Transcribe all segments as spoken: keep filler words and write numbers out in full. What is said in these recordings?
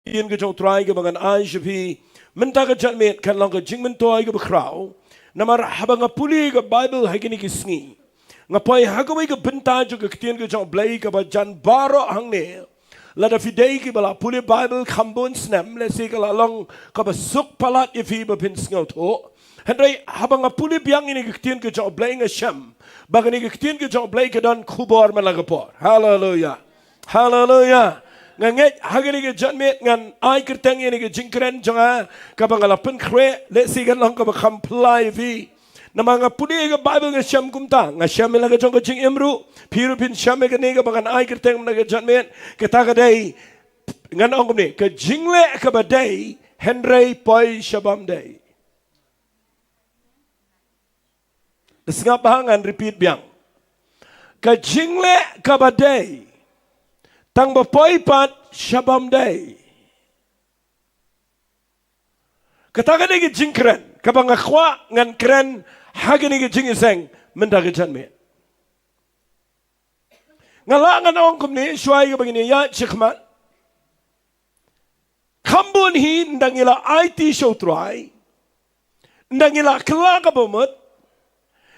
Ktien ka jong U Trai kaba ngan ai sha phi mynta ka janmiet kan long ka jingmyntoi kaba khraw. Namar haba nga pule ka Baibl ha kine ki sngi, nga poi ha kawei ka bynta jong ka Ktien ka jong U Blei kaba jan baroh hangne. Lada phi dei kiba la pule Baibl kham bun snem, lehse ka la long kaba suk palat ïa phi ba phin sngewthuh. Hynrei haba nga pule biang ïa kane ka Ktien ka jong U Blei, nga shem ba kane ka Ktien ka jong U Blei ka don khubor man la ka por. Haleluia. Haleluia. Nga ngeit ha kane ka janmiet ngan ai kyrteng ïa kane ka jingkren jong nga kaba nga la pynkhreh, lehse kan long kaba kham phylla ïa phi. Namar nga pule ïa ka Baibl, nga shem kumta, nga shem ïa la ka jong ka jingim ruh. Phi ruh phin shem ïa kane kaba ngan ai kyrteng mynta ka janmiet. Kata ka dei, ngan ong kumne, ka jingleh kaba dei hynrei poi sha bym dei. Da sngap bha, ngan repeat biang. Ka jingleh kaba dei, tang ba poi pat sha bym dei. Kata ka dei ka jingkren kaba nga kwah ngan kren ha kane ka jingïaseng mynta ka janmiet. Nga lah ngan ong kumne, shuwa ïa kaba ngin ïaid shakhmat. Kham bun hi ynda ngi la aiti sha U Trai, ynda ngi la kylla kaba mut,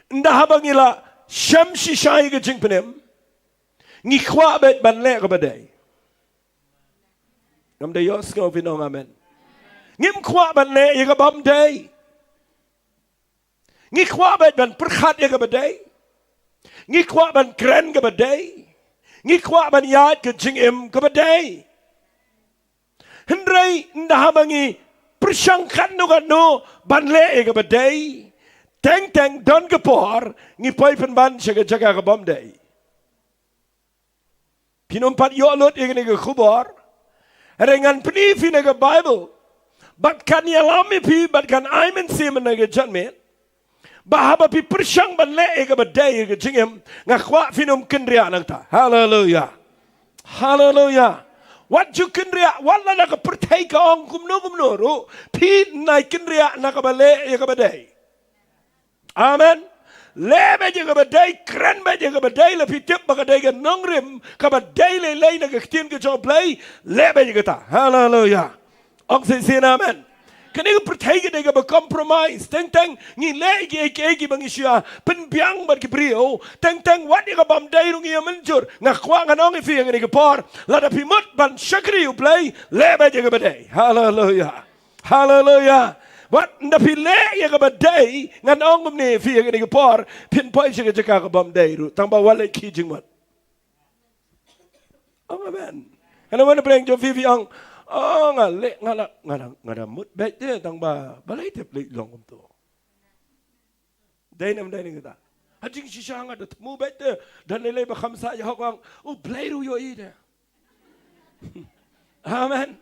ynda haba ngi la shem shisha ïa ka jingpynim, ngi kwah beit ban leh kaba dei. Ngam da ïohsngew phin ong amen. Ngim kwah ban leh ïa ka bym dei. Ngi kwah beit ban pyrkhat ïa kaba dei. Ngi kwah ban kren kaba dei. Ngi kwah ban ïaid ka jingim kaba dei. Hynrei ynda haba ngi pyrshang katno katno ban leh ïa kaba dei, teng teng don ka por ngi poi pynban sha ka jaka ka bym dei. Phin ym pat ïoh lut ïa kane ka khubor. Hynrei ngan pyni phi na ka Baibl, bad kan ïalam ïa phi, bad kan ai mynsiem na ka janmiet, ba haba phi pyrshang ban leh ïa kaba dei ïa ka jingim, nga kwah phin ym kynriah na kata. Haleluia. Haleluia. Wat ju kynriah, wat lada ka pyrthei ka ong kumno kumno ruh, phi nai kynriah na kaba leh ïa kaba dei. Amen. Leh beit ïa kaba dei, kren beit ïa kaba dei, lada phi tip ba ka dei ka nongrim kaba dei lei lei na ka Ktien ka jong U Blei, leh beit ïa kata. Haleluia. Ong shisien amen. Kane ka pyrthei ka dei kaba compromise. Teng teng ngi leh ïa kiei kiei kiba ngi shu ïa pynbiang bad ki briew. Teng teng wat ïa ka bym dei ruh ngi ïa mynjur. Nga kwah ngan ong ïa phi ïa kane ka por, lada phi mut ban shakri U Blei, leh beit ïa kaba dei. Haleluia. Haleluia. Wat ynda phi leh ïa kaba dei, ngan ong kumne ïa phi ïa kane ka por, phin poi sha ka jaka ka bym dei ruh, tang ba wat leh ki jingmut. Ong amen. Kane, wan pyrshang jong phi, phi ong, oh, nga leh, nga la, nga la, nga la mut beit te, tang ba balei te Blei long kumto. Dei ne ym dei ne kata? Ha jingshisha nga da thmu beit te, da lei lei ba kham sah ïa hok, ong, U Blei ruh u ïohi te. Amen.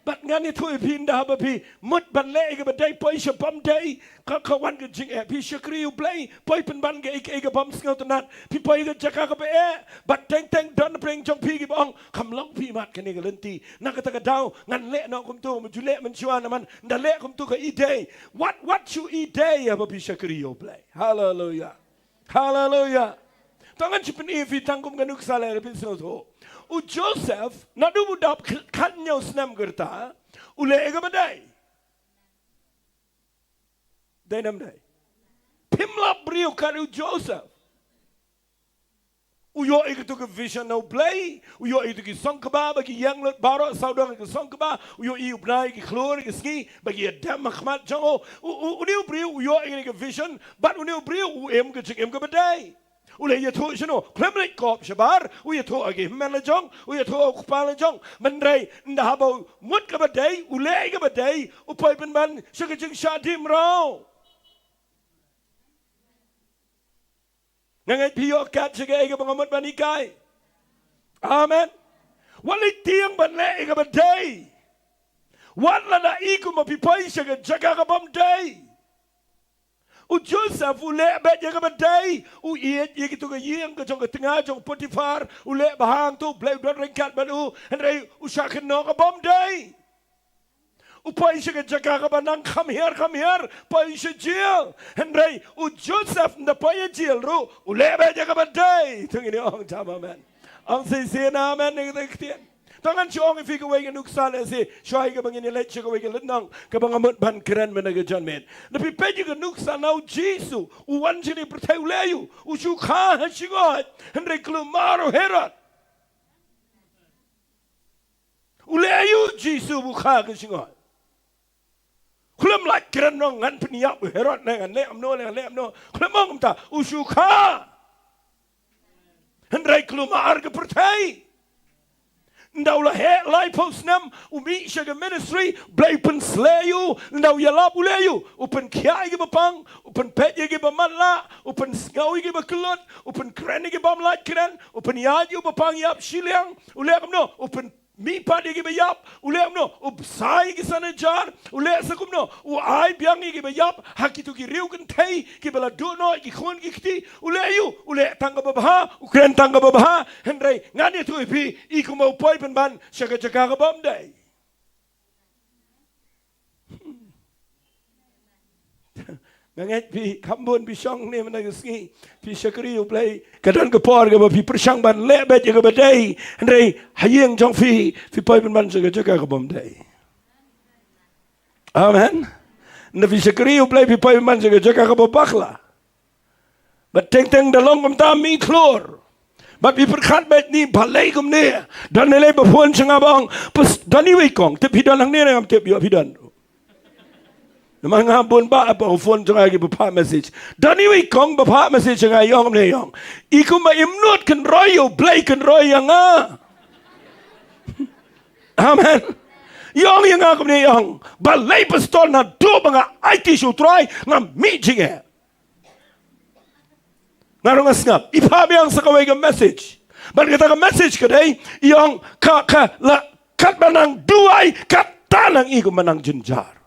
Bad ngan ïathuh ïa phi, ynda haba phi mut ban leh ïa kaba dei, poi sha bym dei, ka, ka wan ka jingeh. Phi shakri U Blei, poi pynban kaei kaei ka bym sngewtynnat, phi poi ka jaka kaba eh. Bad teng teng don pyrshang jong phi kiba ong, kam long phi mat kane ka lynti. Na kata ka daw ngan leh noh kumto, ym ju leh mynshuwa, namar ynda leh kumto ka i dei. Wat, wat shu i dei haba phi shakri U Blei. Haleluia. Haleluia. To ngan shu pyni ïa phi tang kum ka nuksa leh, phin sngewthuh. U Joseph, naduh u dap kh-, khathynñiew snem ka rta, u leh ïa kaba dei. Dei ne ym dei? Phim lap briew kat u Joseph. U ïoh ïa kito ki vision na U Blei, u ïoh ïa kito ki song kba, ba ki ïeng lut baroh sawdong ïa ki song kba, u ïoh ïa u bnai, ki khlur, ki sngi, ba ki ïa dem ha khmat jong u. U, u, une u briew u ïoh ïa kine ki vision, bad une u briew u im ka jingim kaba dei. U la ïathuh shano, khlem leit kop shabar, u ïathuh ha ki hynmen la jong, u ïathuh ha u kpa la jong. Hynrei ynda haba u mut kaba dei, u leh kaba dei, u poi pynban sha ka jingshah dim raw. Nga ngeit phi ïoh kat sha kaei kaba nga mut ban hikai. Amen. Wat leit tieng ban leh ïa kaba dei. Wat lada i kumba phi poi sha ka jaka ka bym dei. U Joseph u leh beit ïa kaba dei, u ïeit ïa kito ka ïing ka jong ka tnga jong u Potiphar, u leh ba hangto U Blei u don ryngkat bad u, hynrei u shah kynnoh ka bym dei. U poi sha ka jaka kaba nang kham hiar kham hiar, poi sha jail. Hynrei u Joseph ynda poi ha jail ruh, u leh beit ïa kaba dei. To ngin ong jam amen. Ong shisien amen ïa kata ka ktien. Tang ngan shu ong ïa phi kawei ka nuksa lehse, shuwa ïa kaba ngin ïa leit sha kawei ka lynnong kaba nga mut ban kren mynta ka janmiet. Lada phi peit ïa ka nuksa na u Jisu u wan sha kane ka pyrthei, u leh aïu? U shu kha ha shyngoid, hynrei kulmar u Herod. U leh aïu u Jisu ba u kha ha shyngoid? Khlem lait kren, ong ngan pynïap u Herod ne ngan leh kumno ne ngan leh kumno. Khlem ong kumta, u shu kha. Hynrei kulmar ka pyrthei. Ynda u la heh laiphew snem, u mih sha ka ministry, Blei u pynsleh ïa u. Ynda u ïalap, u leh aïu? U pynkhiah ïa kiba pang, u pynpeit ïa kiba matlah, u pynsngew ïa kiba kyllut, u pynkren ïa ki bym lait kren, u pynïaid ïa uba pang ïap shiliang, u leh kumno? U pyn mih pat ïa kiba ïap, u leh kumno? U bsa ïa ki san hajar, u leh sa kumno? U ai biang ïa kiba ïap ha kito ki riew kynthei kiba la duh noh ïa ki khun ki kti, u leh aïu? U leh tang kaba bha, u kren tang kaba bha. Hynrei ngan ïathuh ïa phi, i kumba u poi pynban sha ka jaka ka bym dei. Nga ngeit phi kham bun phi shong ne mynta ka sngi, phi shakri U Blei, ka don ka por kaba phi pyrshang ban leh beit ïa kaba dei, hynrei ha ïing jong phi, phi poi pynban sha ka jaka ka bym dei. Amen. Ynda phi shakri U Blei, phi poi pynban sha ka jaka kaba bakla. Bad teng teng da long kumta, mih khlur. Bad phi pyrkhat beit, ni balei kumne? Don ne lei ba phone sha nga ba ong, pus, don iwei i kong, tip phi don hangne ne ngam tip, ïoh phi don. Namar nga bun ba, ba phone sha nga kiba phah message. Don iwei i kong ba phah message sha nga, i ong kumne, i ong, i kumba im nud kynroi ïa U Blei, kynroi ïa nga. Amen. I ong ïa nga kumne, i ong, balei pastor, naduh ba nga aiti sha U Trai, nga mih jingeh. Nga ruh nga sngap. I phah biang sa kawei ka message. Bad kata ka message ka dei, i ong, ka, ka la, katba nang duwai, kata nang i kumba nang jynjar.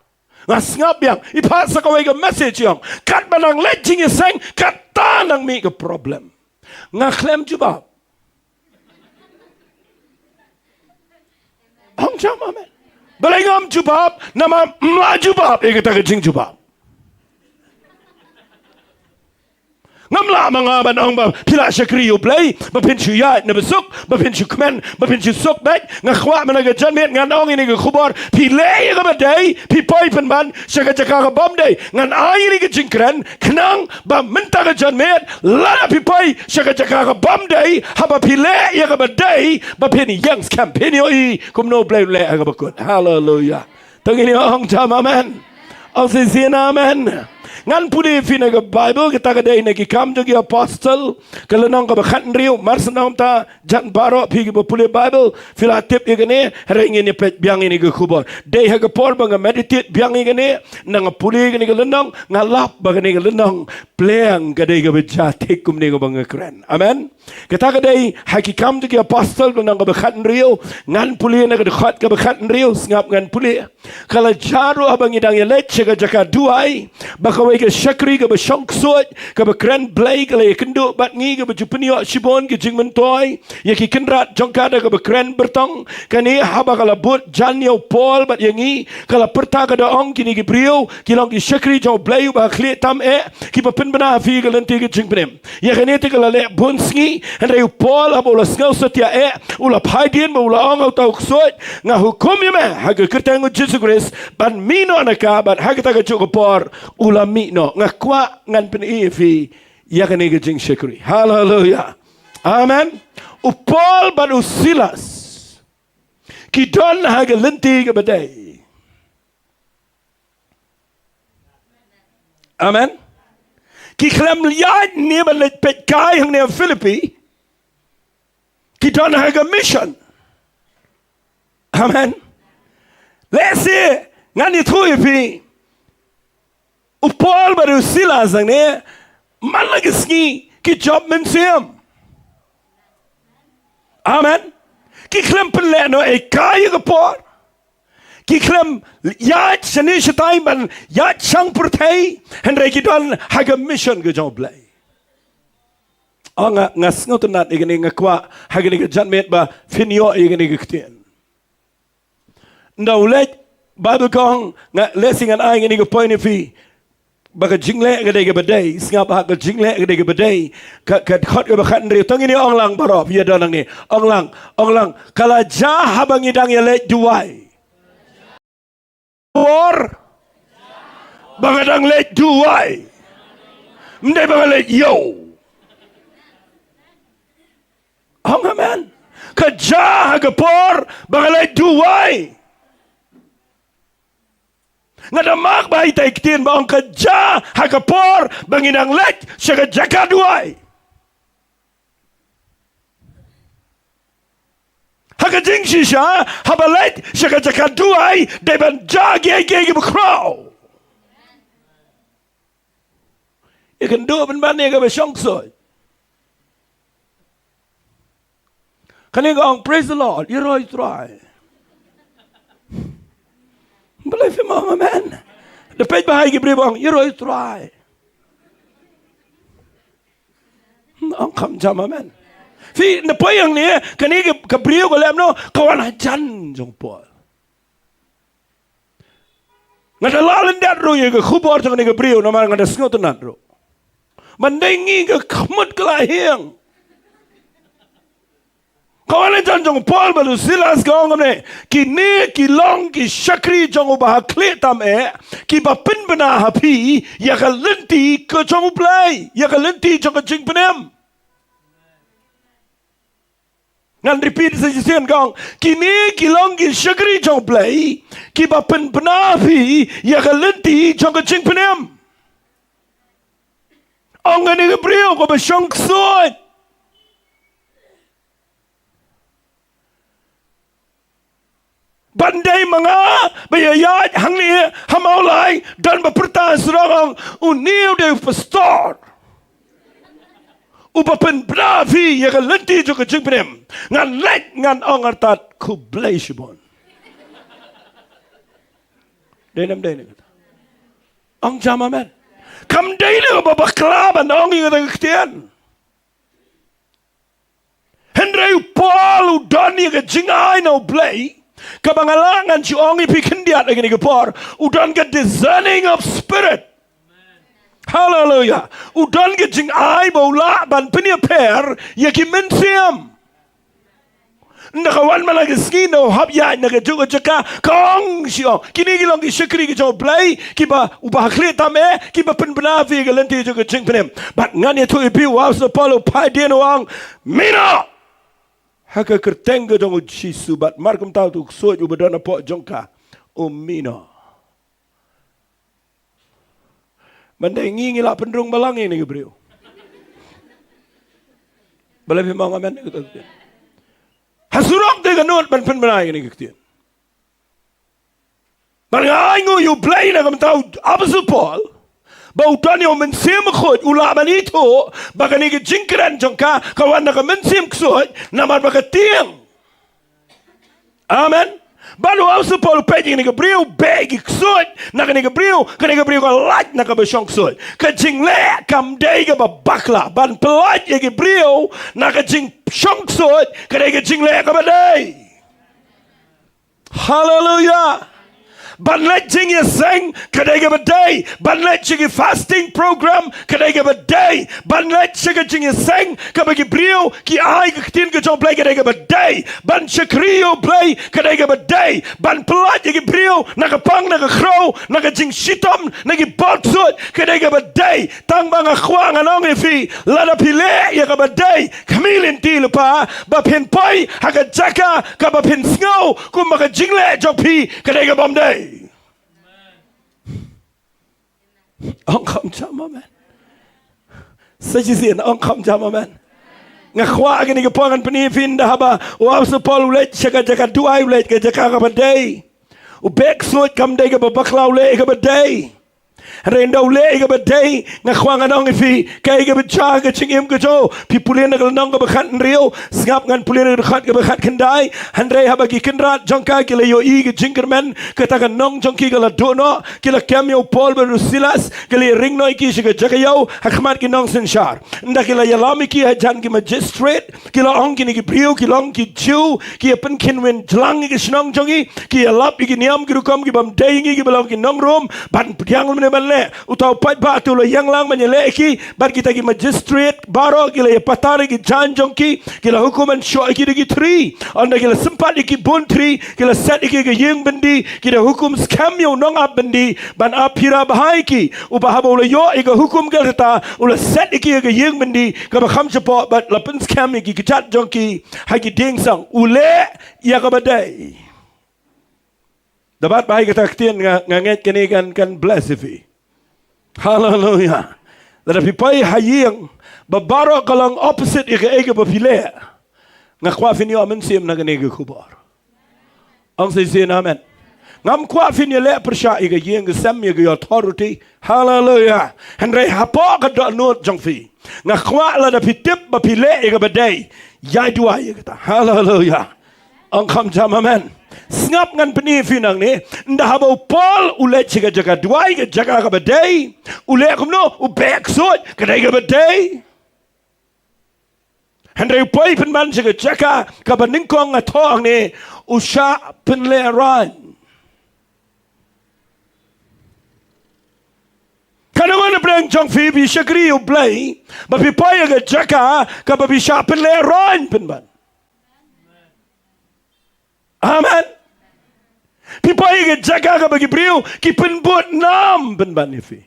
Nga sngap biang, i phah sa kawei ka message, i ong, katba nang leit jingïaseng, kata nang mih ka problem. Nga khlem jubab. Ong jam amen. Balei ngam jubab? Namar ym lah jubab ïa kata ka jingjubab. Ngam lah ma nga ban ong ba phi la shakri U Blei ba phin shu ïaid na ba suk, ba phin shu kmen, ba phin shu suk beit. Nga kwah mynta ka janmiet ngan ong ïa kane ka khubor, phi leh ïa kaba dei, phi poi pynban sha ka jaka ka bym dei. Ngan ai ïa kane ka jingkren khnang ba mynta ka janmiet lada phi poi sha ka jaka ka bym dei, haba phi leh ïa kaba dei, ba phin ïeng skhem, phin ïohi kumno U Blei u leh ha kaba kut. Haleluia. To ngin ong jam amen. Ong shisien amen. Ngan pule ïa phi na ka Baibl, kata ka dei na Ki Kam jong ki Apostol, ka lynnong kaba khathynriew, mar shu ong ta, jan baroh phi kiba pule Baibl, phi la tip ïa kane, hynrei ngin ïa peit biang ïa kane ka khubor. Dei ha ka por ba nga meditate biang ïa kane, nang pule ïa kane ka lynnong, nga lap ba kane ka lynnong, pleng ka dei kaba jia thik kumne kaba nga kren. Amen. Kata ka dei ha Ki Kam jong ki Apostol, ka lynnong kaba khathynriew, ngan pule na ka dkhot kaba khathynriew, sngap ngan pule. Ka la jia ruh haba ngi dang ïaleit sha ka jaka duwai, ba kawei ka shakri kaba shong ksuid, kaba kren Blei, ka la ïakynduh bad ngi, kaba ju pynïoh shibun ki jingmyntoi ïa ki kynrad jong ka da kaba kren byrtong. Kane haba ka la bud jan ïa u Paul bad ïa ngi, ka la pyrta ka da ong, kine ki briew ki long ki shakri jong U Blei uba ha khlieh tam eh, kiba pynbna ha phi ka lynti ka jingpynim. Ïa kane te ka la leh bun sngi, hynrei u Paul haba u la sngew satia eh, u la phai dien bad u la ong ha uta u ksuid, nga hukum ïa me ha ka kyrteng U Jisu Khrist ban mih noh na ka, bad ha kata ka juh ka por u la mih noh. Nga kwah ngan pyni ïa phi ïa kane ka jingshakri. Haleluia. Amen. U Paul bad u Silas ki don ha ka lynti kaba dei. Amen. Ki khlem ïaid ne ban leit peit kai hangne ha Philippi. Ki don ha ka mission. Amen. Lehse ngan ïathuh ïa phi, u Paul bad u Silas hangne man la ka sngi ki jop mynsiem. Amen. Ki khlem pynlehnohei kai ïa ka por. Ki khlem ïaid shane shatai ban ïaid shang pyrthei, hynrei ki don ha ka mission ka jong U Blei. Oh, nga, nga sngewtynnat ïa kane, nga kwah ha kane ka janmiet ba phin ïoh ïa kane ka ktien. Ynda u leit, Baibl ka ong, nga lehse ngan ai ïa kane ka point ïa phi. Ba ka jingleh ka dei kaba dei, sngap ha ka jingleh ka dei kaba dei. Ka, ka dkhot kaba khathynriew, to ngin ïa ong lang baroh, ïa don nangne. Ong lang, ong lang. Ka la jia haba ngi dang ïa leit duwai. Por ba nga dang leit duwai. Ym dei ba nga leit ïew. Ong amen. Ka jia ha ka por ba nga leit duwai. Nga da mak ba ha ita i ktien ba ong ka jia ha ka por ba ngi dang leit sha ka jaka duwai. Ha ka jingshisha, haba leit sha ka jaka duwai, dei ban jia kiei kiei kiba khraw. Ïa kynduh pynban ïa kaba shong ksuid. Kane ka ong, "Praise the Lord, ïaroh ïa U Trai." Balei phim ong amen? Da peit ba ha ki briew ba ong, "Ïaroh ïa U Trai." Ong kham jam amen. Phi, na poi ïa ngi, kane ka, ka briew ka lem no, ka wan hajan jong u Paul. Nga da la lyndet ruh ïa ka khubor jong kane ka briew, namar nga da sngewtynnat ruh. Ban dei ngi ka khmut ka la hiang. Ka wan hajan jong u Paul bad u Silas ka ong kumne, "Kine ki long ki shakri jong u bahakhlieh tam eh, kiba pynbna ha phi ïa ka lynti ka jong U Blei, ïa ka lynti jong ka jingpynim." Ngan repeat sa shisien ka ong, "Kine ki long ki shakri jong U Blei, kiba pynbna ha phi ïa ka lynti jong ka jingpynim." Ong kane ka briew kaba shong ksuid. Ban dei ma nga ba ïaid hangne ha Mawlai, don ba pyrta sdang ong, "Une u dei u pastor uba pynbna ha phi ïa ka lynti jong ka jingpynim." Ngan leit ngan ong artat, "Khublei shibun." Dei ne ym dei ne kata? Ong jam amen. Kam dei ne kaba bakla ban ong ïa kata ka ktien. Hynrei u Paul u don ïa ka jingai na U Blei, kaba nga lah ngan shu ong ïa phi khyndiat ha kane ka por, u don ka discerning of spirit. Haleluya. U don ka jingai ba u lah ban pynïapher ïa ki mynsiem. Nda ka wan man la ka sngi, nda u hap ïaid na kajuh ka jaka, ka ong sha u, "Kine ki long ki shakri ki jong U Blei, kiba u bahakhlieh tam eh, kiba pynbna ha phi ïa ka lynti jong ka jingpynim." Bad ngan ïathuh ïa phi, u Apostol Paul u phai dien u ong, "Mih noh ha ka kyrteng ka jong U Jisu." Bad markumta utu u ksuid uba don hapoh jong ka u mih noh. Ban dei ngi, ngi lah pynrung balang ïa kane ka briew. Balei phim ong amen? Ha surok te ka nud ban pynbna ïa kane ka ktien. Bad nga ai nguh ïa U Blei na ka bynta u Apostol Paul, ba u don ïa u Mynsiem Bakhuid, u lah ban ithuh ba kane ka jingkren jong ka ka wan na ka mynsiem ksuid, namar ba ka tieng. Amen. Bad u Apostol Paul u peit ïa kane ka briew, beh ïa ki ksuid na kane ka briew, kane ka briew ka lait na kaba shong ksuid. Ka jingleh kam dei kaba bakla. Ban pyllait ïa ki briew na ka jingshong ksuid ka dei ka jingleh kaba dei. Haleluya. Ban leit jingïaseng ka dei kaba dei. Ban leit sha ki fasting program ka dei kaba dei. Ban leit sha ka jingïaseng kaba ki briew ki ai ka ktien ka jong U Blei ka dei kaba dei. Ban shakri ïa U Blei ka dei kaba dei. Ban pyllait ïa ki briew na ka pang, na ka khrew, na ka jingshitom, na ki bor ksuid ka dei kaba dei. Tang ba nga kwah ngan ong ïa phi, lada phi leh ïa kaba dei, khmih lynti lypa, ba phin poi ha ka jaka kaba phin sngew kumba ka jingleh jong phi ka dei kaba ym dei. Ong kham jam amen. Sa shisien, ong kham jam amen. Nga kwah kane ka por ngan pyni ïa phi, ynda haba u Apostol Paul u leit sha ka jaka duwai, u leit ka jaka kaba dei. U beh ksuid, kam dei kaba bakla, u leh kaba dei. Hynrei ynda u leh kaba dei, nga kwah ngan ong ïa phi, kaei kaba jia ha ka jingim ka jong u. Phi pule na ka lynnong kaba khathynriew, sngap, ngan pule na ka dkhot kaba khatkhyndai. Hynrei haba ki kynrad jong ka ki la ïohi ka jingkyrmen, kata ka nong jong ki ka la duh noh, ki la kem ïa u Paul bad u Silas, ki la ïaring noh ïa ki sha ka jaka ïew ha khmat ki nongsynshar. Ynda ki la ïalam ïa ki hajan ki magistrate, ki la ong, kine ki briew ki long ki Jiw, ki ïa pynkhih win jlang ïa ki shnong jong ngi, ki ïalap ïa ki niam ki rukom kiba ym dei ïa ngi, kiba long ki nong Rom, ban pdiang lem ne leh, uta u paidbah te u la ïeng lang ban ïaleh ïa ki, bad kita ki magistrate baroh ki la ïapatar ïa ki jaiñ jong ki, ki la hukum ban shoh ïa ki da ki thri. Ynda ki la sympat ïa ki bun thri, ki la set ïa ki ha ka ïing byndi, ki da hukum skhem ïa u nongap byndi ban ap phira bha ïa ki. Uba haba u la ïoh ïa ka hukum kata, u la set ïa ki ha ka ïing byndi kaba kham shapoh, bad la pynskhem ïa ki kjat jong ki ha ki dieng sang. U leh ïa kaba dei. Da bat bha ïa kata ka ktien, nga, nga ngeit kane kan, kan bless ïa phi. Haleluya. Lada phi poi ha ïing ba baroh ka long opposite ïa kaei kaba phi leh, nga kwah phin ïoh mynsiem na kane ka khubor. Ong sa shisien amen. Ngam kwah phin ïaleh pyrshah ïa ka ïing ka sem, ïa ka authority. Haleluya. Hynrei hapoh ka dohnud jong phi, nga kwah lada phi tip ba phi leh ïa kaba dei, ïai duwai ïa kata. Haleluya. Ong kham jam amen. Sngap, ngan pyni ïa phi nangne. Ynda haba u Paul u leit sha ka jaka duwai, ka jaka kaba dei, u leh kumno? U beh ksuid, ka dei kaba dei. Hynrei u poi pynban sha ka jaka kaba nyngkong nga thoh hangne, u shah pynlehraiñ. Katno ngan pyrshang jong phi, phi shakri ïa u Blei, ba phi poi ha ka jaka kaba phi shah pynlehraiñ pynban. Amen. Phi poi ha ka jaka kaba ki briew ki pynbud nam pynban ïa phi.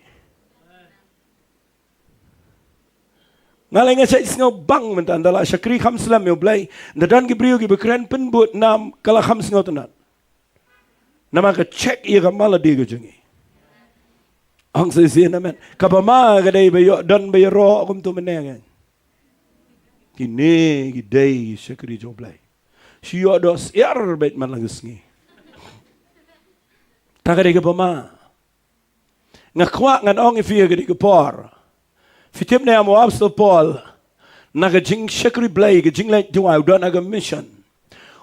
Nga leh nga shait sngew bang mynta, ynda la shakri kham slem ïa u Blei, ynda don ki briew kiba kren pynbud nam, ka la kham sngewtynnat. Namar ka check ïa ka malady ka jong ngi. Ong sa shisien amen. Kaba ma ka dei ba ïoh don ba ïaroh kumto mynne ngan. Kine ki dei ki shakri jong u Blei. Shu ïoh doh syiar beit man la ka sngi. Ta ka dei kaba ma. Nga kwah ngan ong ïa phi ha kane ka por. Phi tip ne em, u Apostol Paul, na ka jingshakri Blei, ka jingleit duwai, u don ha ka mission.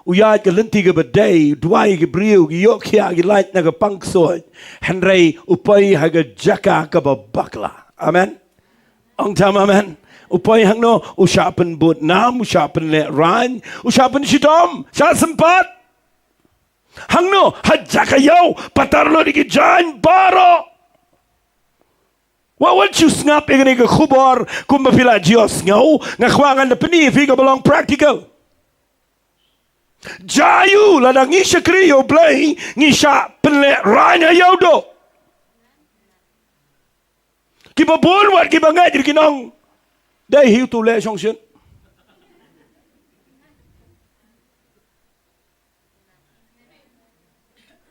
U ïaid ka lynti kaba dei, u duwai ïa ki briew, ki ïoh khia, ki lait na ka pang ksuid. Hynrei u poi ha ka jaka kaba bakla. Amen. Ong jam amen. U poi hangno? U shah pynbud nam, u shah pynlehraiñ, u shah pynshitom, shah sympat. Hangno? Ha jaka ïew, patar lut ïa ki jaiñ baroh. Wat, wat shu sngap ïa kane ka khubor kumba phi la ju sngew, nga kwah ngan da pyni ïa phi kaba long practical. Jaiu lada ngi shakri ïa u Blei, ngi shah pynlehraiñ ha ïew duh. Kiba bun wat kiba ngeit ruh kin ong, dei hi uto u leh shongshit.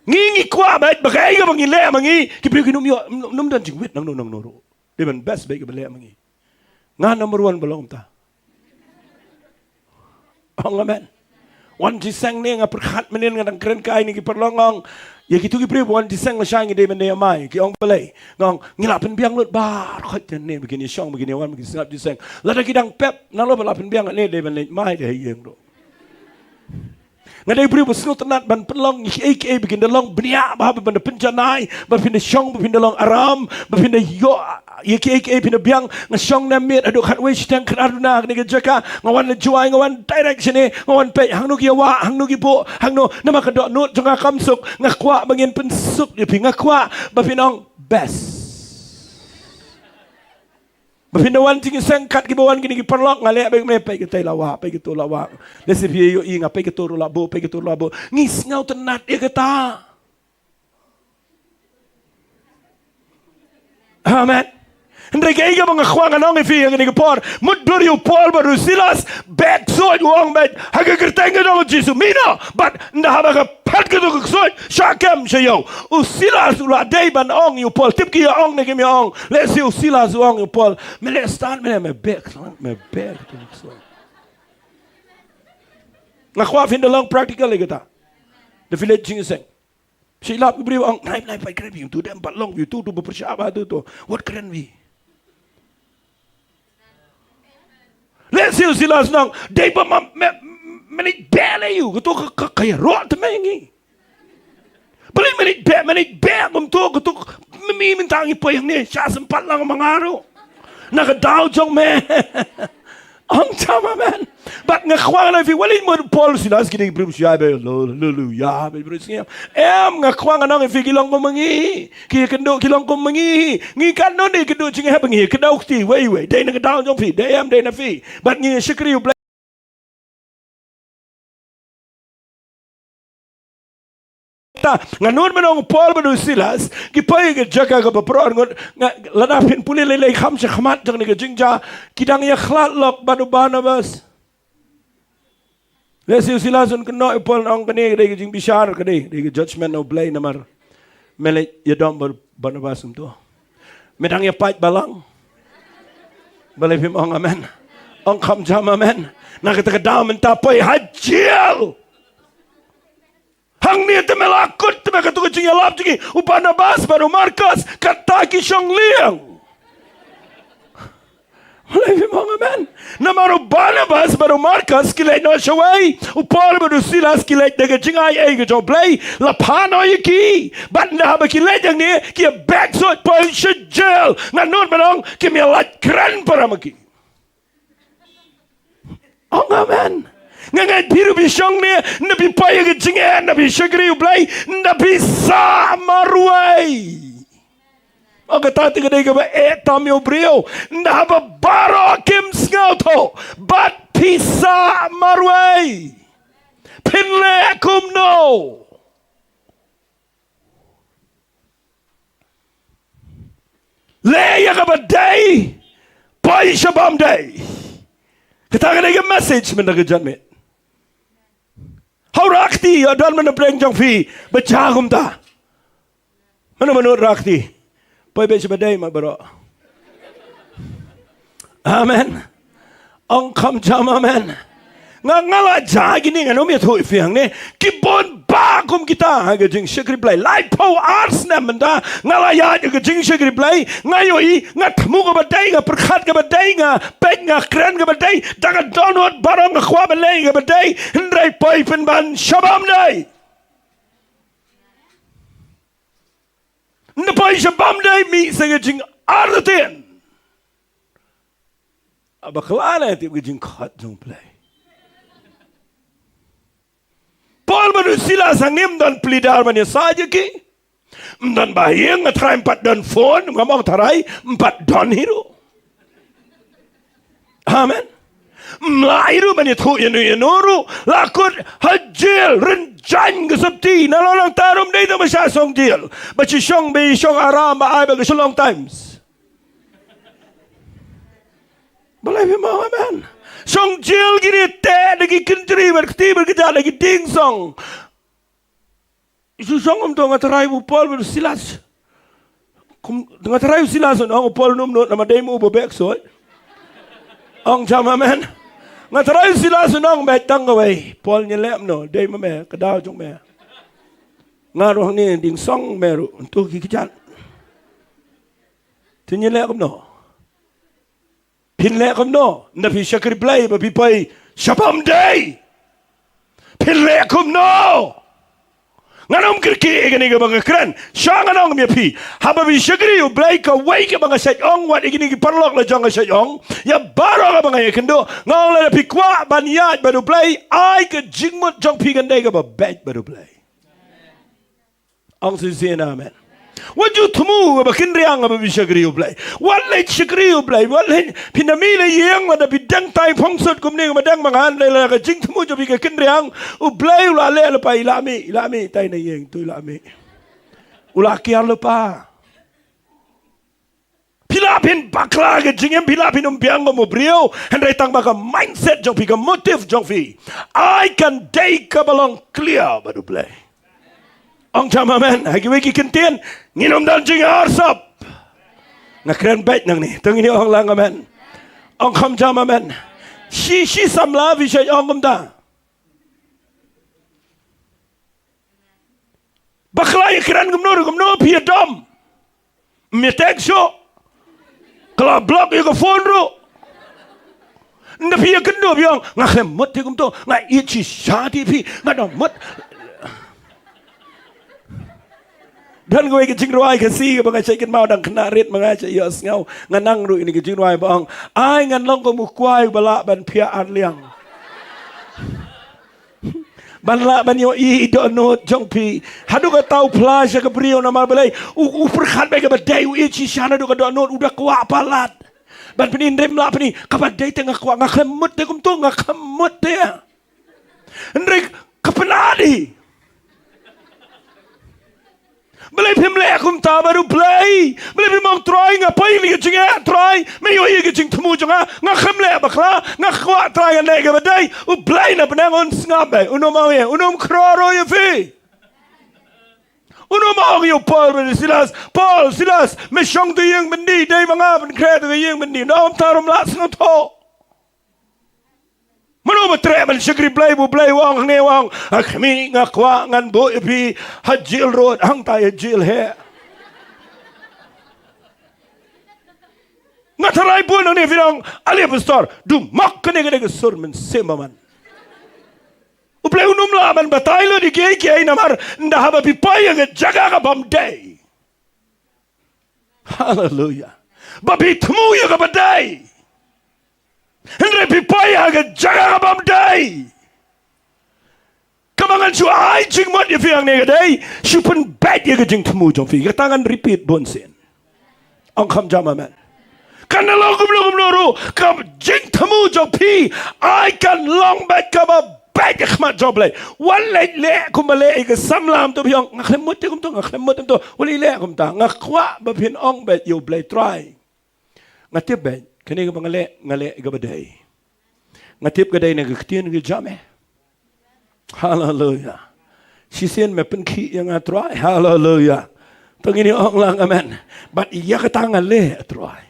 Ngi, ngi kwah beit ba kaei kaba ngi leh ma ngi, ki briew kin ym ïoh, ym, ym don jingwit nangno nangno ruh. Dei ban best beit kaba leh ma ngi. Nga number one ba long kumta. Ong amen. Wan jingïaseng ne, nga pyrkhat mynnin, nga dang kren kai ne ki paralok, nga ong ïa kito ki briew ba wan jingïaseng lashai, ngi dei ban ïamai. Ki ong balei? Nga ong ngi la pynbiang lut baroh khoit ne, ba kin ïashong, ba kin ïawan, ba kin sngap jingïaseng. Lada ki dang pep, nalor ba la pynbiang ne, dei ban leit mai, dei ha ïing ruh. Nga dei u briew ba sngewtynnat ban pynlong kiei kiei ba kin da long bniah bha, ba phin da pynjanai, ba phin da shong, ba phin da long aram, ba phin da ïoh ïa kiei kiei phin da biang. Nga shong ne miet haduh khatwei shiteng khatar duna ha kane ka jaka, nga wan la jwai, nga wan direct shane, nga wan peit hangno ki ïawah, hangno ki buh, hangno, namar ka dohnud jong nga kam suk. Nga kwah ba ngin pynsuk ïa phi, nga kwah ba phin ong best. Ba phin da wan jingïaseng kat kiba wan kine ki paralok, nga leh beit me, peit katei la wah, peit kato la wah. Lehse phi ïohi nga, peit kato ruh la buh, peit kato ruh la buh. Ngi sngewtynnat ïa kata. Amen. Hynrei kaei kaba nga kwah ngan ong ïa phi ha kane ka por, mutdur ïa u Paul bad u Silas, beh ksuid, u ong beit ha ka kyrteng ka jong u Jisu, mih noh. Bad ynda haba ka phet kato ka ksuid, shah kem sha ïew. U Silas u la dei ban ong ïa u Paul, tip ki ïa ong ne kim ïa ong? Lehse u Silas u ong ïa u Paul, me leh stad, me leh, me beh, me beh kato ka ksuid. Nga kwah phin da long practical ïa kata. Da phi leit jingïaseng. Shi lap ki briew ong, nai, nai, peit, kren ïa uto, dei ban long ïa uto, uto ba pyrshah bha uto, uto. Wat kren ïa u. Lehse u Silas u ong, dei ba ma, me, me leit beh leh ïa u, kato ka, ka, ka ïaroh te me ïa ngi. Balei me leit beh, me leit beh kumto, kato, me, me mynta ngi poi hangne, shah sympat lang ma nga ruh. Na ka daw jong me. Ong jam amen. Bad nga kwah ngan ong ïa phi, wat leh mut Paul Silas ki dei ki briew sngewsih ba, haleluya, ba briew sngewsih. Em, nga kwah ngan ong ïa phi, ki long kum ma ngi. Ki kynduh ki long kum ma ngi. Ngi katno ngi kynduh jingeh ba ngi kdew kti, wei wei. Dei na ka daw jong phi, dei em, dei na phi. Bad ngi shakri U Blei. Ta, nga nud ban ong Paul bad u Silas ki poi ka jaka kaba pyrshah ngut, nga, lada phin pule lei lei kham shakhmat jong kane ka jingjia, ki dang ïakhlad lok bad u Barnabas. Lehse u Silas un kynnoh ïa u Paul, ong kane ka dei ka jingbishar, ka dei, dei ka judgment na U Blei namar me leit ïadom bad u Barnabas kumto. Me dang ïa pait balang. Balei phim ong amen? Ong kham jam amen. Na kata ka daw mynta poi ha jail. Hangne te me la kut te me katto ka jingïalap jong ngi. U Barnabas bad u Markus, kata ki shong liang. Balei phim ong amen? Namar u Barnabas bad u Markus ki leit noh shawei. U Paul bad u Silas ki leit da ka jingai ei ka jong U Blei. La phah noh ïa ki. Bad ynda haba ki leit hangne, ki ïa beh shuh poi sha jail. Nga nud ban ong, kim ïa lait kren para ma ki. Ong amen. Nga ngeit phi ruh phi shong ne, ynda phi poi ïa ka jingeh, ynda phi shakri U Blei, ynda phi sah marwei. Ong kata te ka dei kaba eh tam ïa u briew. Ynda haba baroh kim sngewthuh bad phi sah marwei, phin leh kumno? Leh ïa kaba dei, poi sha bym dei. Kata ka dei ka message mynta ka janmiet. Hau rakti, ïa don mynta pdeng jong phi ba jia kumta. Mano mano rakti. Poi beit sha ba dei ma baroh. Amen. Ong kham jam amen. Nga, nga la jia kine, ngan ym ïathuh ïa phi hangne. Ki bun bah kum kita ha ka jingshakri Blei. Laiphew ar snem mynta nga la ïaid ha ka jingshakri Blei. Nga ïohi, nga thmu kaba dei, nga pyrkhat kaba dei, nga peit, nga kren kaba dei. Da ka dohnud baroh nga kwah ban leh kaba dei. Hynrei poi pynban sha bym dei. Ynda poi sha bym dei, mih sa ka jingartatien. Haba khlaiñ, tip ka jingkhot jong U Blei. Paul bad u Silas hangne ym don pli dar ban ïasaid ïa ki. Ym don ba ïeng, nga tharai ym pat don phone, ngam ong tharai, ym pat don hi ruh. Amen. Ym lah hi ruh ban ïathuh ïano ïano ruh, la kut ha jail, rynjang ka sopti, nalor nangta ruh ym dei tang ba shah shong jail. Ba shu shong, ba shong aram, ba ai ba ka Shillong Times. Balei phim ong amen? Shong jail ki ri te da ki kynjri bad kti bad kjat da ki dieng song. Shu shong kumto, nga tharai u Paul bad u Silas. Kum, nga tharai u Silas un ong, u Paul un nud namar dei ma u ba beh shuh. Ong jam amen. Nga tharai u Silas un ong, beit tang kawei. Paul, ngi leh kumno, dei ma me, ka daw jong me. Nga ruh hangne dieng song, me ruh, ntu ki kjat. Te ngi leh kumno? Phin leh kumno? Ynda phi shakri Blei ba phi poi sha bym dei, phin leh kumno? Ngan ym kyrkieh ïa kane kaba nga kren. Sha ngan ong ïa phi, haba phi shakri U Blei, kawei kaba nga shait ong, wat ïa kine ki paralok la jong nga shait ong ïa baroh kaba nga ïakynduh. Nga ong lada phi kwah ban ïaid bad U Blei, ai ka jingmut jong phi kan dei kaba beit bad U Blei. Ong shisien amen. Wat ju thmu kaba kynriang haba phi shakri U Blei. Wat leit shakri U Blei. Wat leit, phin da mih na ïing, wat da phi dang tai phongsut kumne, kaba dang ma nga, lei la ka jingthmu jong phi ka kynriang. U Blei u la leh lypa, i la mih, i la mih tai na ïing, to i la mih. U la kiar lypa. Phi lah phin bakla ka jingim, phi lah phin ym biang kum u briew, hynrei tang ba ka mindset jong phi, ka motive jong phi, ai kan dei kaba long clear bad U Blei. Ong jam amen. Ha kiwei ki kyntien, ngin ym don jingarsap. Nga kren beit nangne, to ngin ong lang amen. Ong kham jam amen. Shi, shi samla phi shait ong kumta. Bakla ïa kren kumno ruh kumno, phi ïa dom. Ym ïa text shuh. Ka la block ïa ka phone ruh. Ynda phi ïa kynduh phi ong, nga khlem mut te kumto, nga ïeit shisha te phi, nga dang mut. Don kawei ka jingrwai Khasi kaba nga shait kynmaw, dang khynnah rit ma nga, shait ïohsngew. Nga nang ruh ïa kane ka jingrwai ba ong, ai ngan long kum u kwai uba lah ban phiah ar liang. Ban lah ban ïohi dohnud jong phi. Haduh katta u phla sha ka briew namar balei? U, u pyrkhat ba kaba dei u ïeit shisha naduh ka dohnud u da kwah palat. Ban pyni, hynrei ym lah pyni, kaba dei te nga kwah, nga khlem mut te kumto, nga khlem mut te. Hynrei ka pynadi. Balei phim leh kumta bad U Blei? Balei phim ong, Trai, nga poi ïa ka jingeh, Trai, me ïohi ïa ka jingthmu jong nga, nga khlem leh bakla, nga kwah, Trai, ngan leh kaba dei. U Blei na bneng un sngap beit, un ym ong ïa, un ym khror ïa phi. Un ym ong ïa u Paul bad u Silas, Paul, Silas, me shong ha ïing byndi, dei ma nga ban khreh ha ïing byndi. Ym, tang ruh ym lah sngewthuh. Mano ba treh ban shakri Blei, ba U Blei u ong hangne, u ong, a khmih, nga kwah ngan buh ïa phi ha jail road, hangta ïa jail heh. Nga tharai bun hangne phi ong, ale pastor, dum mok, kane ka dei ka sur mynsiem bymman. U Blei un ym lah ban batai lut ïa kiei kiei namar ynda haba phi poi ha ka jaka ka bym dei. Haleluya. Ba phi thmu ïa kaba dei. Hynrei phi poi ha ka jaka ka bym dei. Kaba ngan shu ai jingmut ïa phi hangne ka dei, shu pynbeit ïa ka jingthmu jong phi. Kata ngan repeat bunsien. Ong kham jam amen. Kan da long kumno kumno ruh, ka jingthmu jong phi ai kan long beit kaba beit ha khmat jong U Blei. Wat leh, leh kumba leh ïa ka samla, to phi ong, nga khlem mut te kumto, nga khlem mut te kumto. Wat leh kumta, nga kwah ba phin ong beit ïa U Blei, Trai, nga tip beit, kane kaba nga leh, nga leh ïa kaba dei. Nga tip ka dei na ka ktien ka jam eh. Haleluya. Shisien me pynkhih ïa nga, Trai. Haleluya. To ngin ong lang amen. Bad ïa kata nga leh, Trai.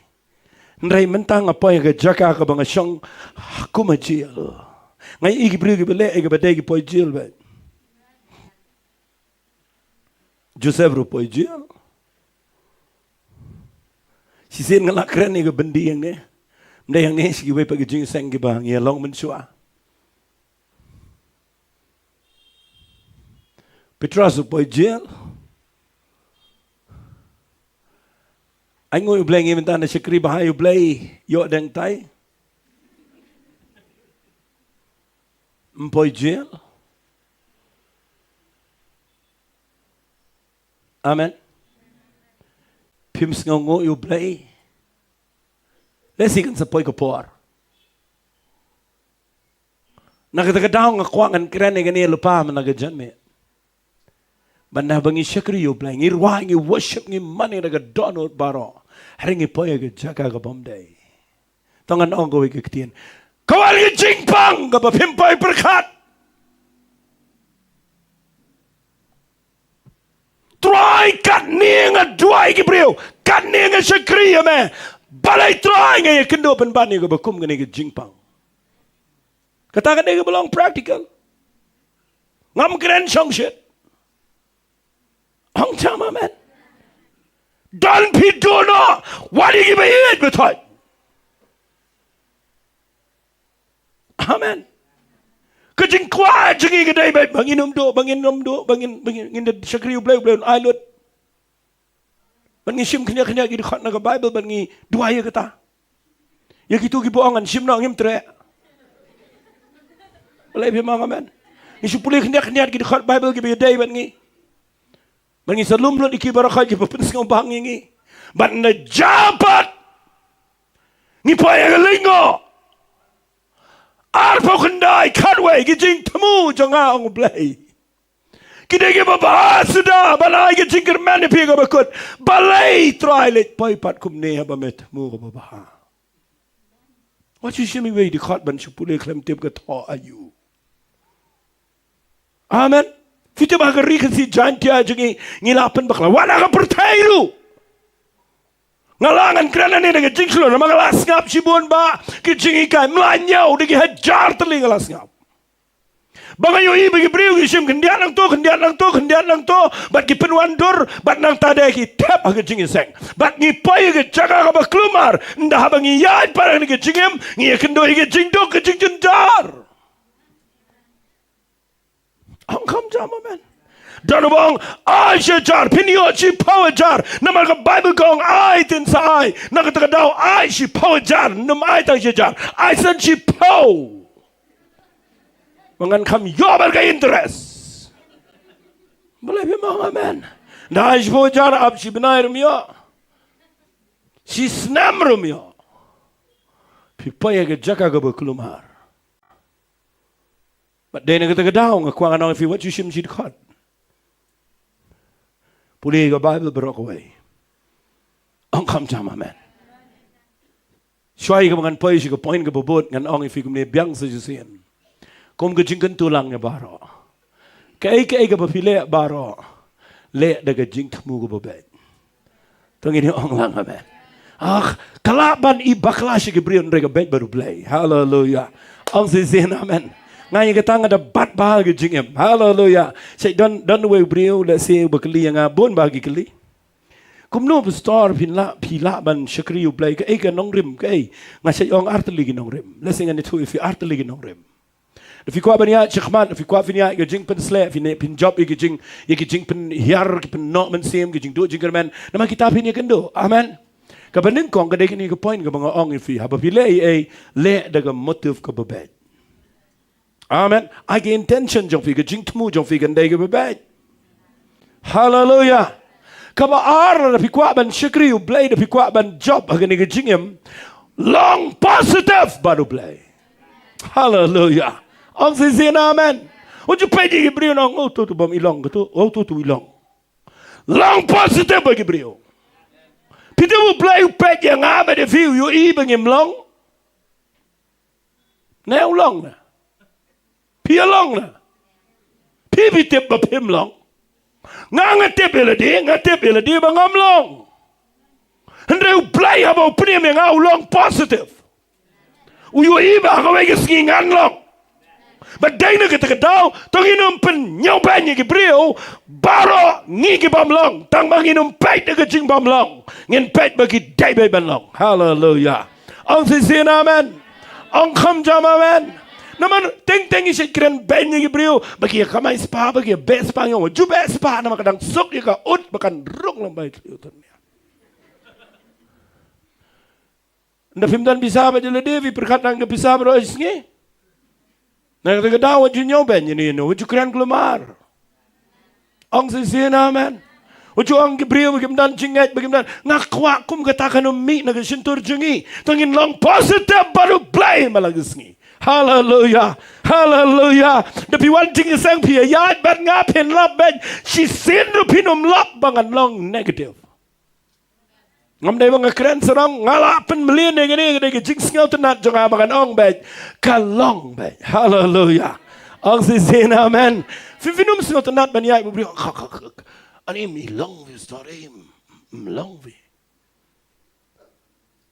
Hynrei mynta nga poi ha ka jaka kaba nga shong kum ha jail. Nga ïohi ki briew kiba leh ïa kaba dei ki poi jail beit. Joseph ruh poi jail. Shisien nga la kren ïa ka byndi hangne. Ym dei hangne, sha kiwei pat ki jingïaseng kiba ngi ïa long mynshuwa. Petros u poi jail. Ai nguh ïa U Blei, ngi mynta na shakri bha ïa U Blei, ïoh dang tai. Ym poi jail. Amen. Phim sngew nguh ïa U Blei. Lehse kan sa poi ka por. Na kata ka daw nga kwah ngan kren ïa kane lypa mynta ka janmiet. Bad haba ngi shakri ïa U Blei, ngi rwai, ngi worship, ngi man ïa ka dohnud baroh. Hynrei ngi poi ha ka jaka ka bym dei. To ngan ong kawei ka ktien. Ka wan ka jingpang kaba phim poi pyrkhat. Trai, katne nga duwai ki briew, katne nga shakri ïa me. Balei Trai nga ïakynduh pynban ïa kaba kum kane ka jingpang. Kata ka dei kaba long practical. Ngam kren shongshit. Ong jam amen. Don phi duh noh, wat ïa kiba ïeit ba thoh. Amen. Ka jingkwah jong ngi ka dei ba ngin ym duh, ba ngin ym duh, ba ngin, ba ngin, ngin da shakri U Blei, U Blei un ai lut. Ba ngin shim khyndiat khyndiat ki dkhot na ka Baibl, ba ngin duwai ïa kata. Ïa kito kiba ong ngan shim noh, ngim treh. Balei phi ong amen? Ngi shu pule khyndiat khyndiat ki dkhot Baibl kiba ïadei bad ngi. Ba ngin sa lum lut ïa ki baroh kiba pynsngewbha ïa ngi. Bad na jam pat ngi poi ha ka lyngngoh. Arphew khyndai, khatwei, ki jingthmu jong nga, ong U Blei, ki dei kiba bha suda, ban ai ka jingkyrmen ïa phi kaba kut. Balei Trai leit poi pat kumne haba me thmu kaba bha? Wat shu shim iwei i dkhot ban shu pule khlem tip ka thoh aïu. Amen. Phi tip ha ka ri Khasi Jaintia jong ngi, ngi la pynbakla. Wat ha ka pyrthei ruh. Nga la, ngan kren hangne da ka jingshlur, namar nga la sngap shibun bah ki jinghikai, ym lah ñiew, da ki hajar tylli nga la sngap. Ba nga ïohi ba ki briew ki shim khyndiat nangto, khyndiat nangto, khyndiat nangto, bad ki pynwandur, bad nangta de ki thep ha ka jingïaseng. Bad ngi poi ha ka jaka kaba kulmar, ynda haba ngi ïaid pat ha kane ka jingim, ngi ïakynduh ïa ka jingduk, ka jingjynjar. Ong kham jam amen. Don uba ong, ai shi hajar, phin ïoh shiphew hajar. Namar ka Baibl ka ong, ai te yn sa ai. Na kata ka daw, ai shiphew hajar, ym ai tang shi hajar. Ai san shiphew. Ba ngan kham ïoh bad ka interest. Balei phim ong amen? Nda shiphew hajar ap shi bnai ruh ym ïoh. Shi snem ruh ym ïoh. Phi poi ha ka jaka kaba kulmar. Bad dei na kata ka daw nga kwah ngan ong ïa phi wat shu shim shi dkhot. Pule ka Baibl baroh kawei. Ong kham jam amen. Shuwa kaba ngan poi sha ka point kaba bud ngan ong ïa phi kumne biang sa shisien. Kum ka jingkyntu lang ïa baroh. Kaei kaei kaba phi leh baroh, leh da ka jingthmu kaba beit. To ngin ong lang amen. Ah, ka lah ban i bakla sha ki briew hynrei ka beit bad U Blei. Haleluya. Ong shisien amen. Nga ïa kata nga da bat bha ka jingim. Haleluya. Sa don, don uwei u briew lehse uba kylli ïa nga bun bha ki kylli. Kumno pastor phin lah, phi lah ban shakri U Blei, kaei ka nongrim, kaei. Nga sa ong ar tylli ki nongrim. Lehse ngan ïathuh ïa phi ar tylli ki nongrim. Da phi kwah ban ïaid shakhmat, da phi kwah phin ïaid ka jingpynsleh, phin, phin jop ïa ki jing, ïa ki jingpynhiar, ki pynnoh mynsiem, ki jingduh jingkyrmen. Namar kita phin ïakynduh. Amen. Kaba nyngkong ka dei kane ka point kaba nga ong ïa phi. Haba phi leh ei ei, leh da ka motive kaba beit. Amen. Ai ka intention jong phi, ka jingthmu jong phi kan dei kaba beit. Haleluya. Kaba ar, da phi kwah ban shakri U Blei, da phi kwah ban jop ha kane ka jingim, long positive bad U Blei. Haleluya. Ong shisien amen. Wat ju peit ïa ki briew, ong, oh, to, to bym i long, to, oh, to, to i long. Long positive bad ki briew. Phi tip U Blei u peit ïa nga bad ïa phi, u ïohi ba ngim long? Ne u long na? Phi ïa long na? Phi, phi tip ba phim long. Nga, nga tip ïa lade, nga tip ïa lade ba ngam long. Hynrei U Blei haba u pynïam ïa nga u long positive. U ïohi ba ha kawei ka sngi ngan long. Bad dei na kata ka daw, to ngin ym pynñiewbeiñ ïa ki briew, baroh ngi ki bym long, tang ba ngin ym peit da ka jingbymlong. Ngin peit ba ki dei beit ban long. Haleluya. Ong shisien amen. Ong kham jam amen. Namar teng teng ngi shait kren beiñ ïa ki briew ba ki ïa kamai spah, ba ki ïa beh spah, ïa wat ju beh spah namar ka dang suk ïa ka ut ba kan rung lem bai tliu tun ïa. Nda phim don pisa ba jylla dei phi pyrkhat nang ka pisa baroh shi sngi. Na kata ka daw wat ju ñiewbeiñ ïa ino ino, wat ju kren kulmar. Ong shisien amen. Wat ju ong ki briew ba kim don jingngeit, ba kim don. Nga kwah kum kata kan ym mih na ka shyntur jong ngi. To ngin long positive bad U Blei man la ka sngi. Haleluya. Haleluya. Da phi wan jingïaseng phi ïaid bad nga phin lap beiñ. Shisien ruh phin ym lap ba ngan long negative. Ngam dei ba nga kren sarong, nga la pynmlien ïa kane, ka dei ka jingsngewtynnat jong nga ba ngan ong beit, ka long beit. Haleluya. Ong shisien amen. Phi, phin ym sngewtynnat ban ïaid bad u briew. Ka, ka, ka, ka. Ani mi long phi, sorry. M-, m-, long phi.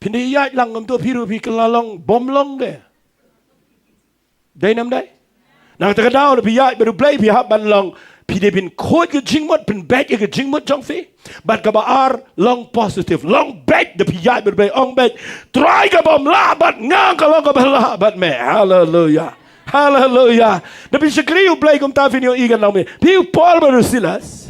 Phin dei ïaid lang ngam tu phi ruh phi kylla long, bym long de. Dei nam dei? Na kata ka daw lada phi ïaid bad U Blei phi hap ban long, phi dei ban khuid ka jingmut, pynbeit ïa ka jingmut jong phi. Bad kaba ar, long positive, long beit, da phi ïaid bad U Blei ong beit, Trai, ka bym lah bad nga ka long kaba lah bad me. Haleluya. Haleluya. Da phi shakri U Blei kumta phin ïohi kan long me. Phi u Paul bad u Silas.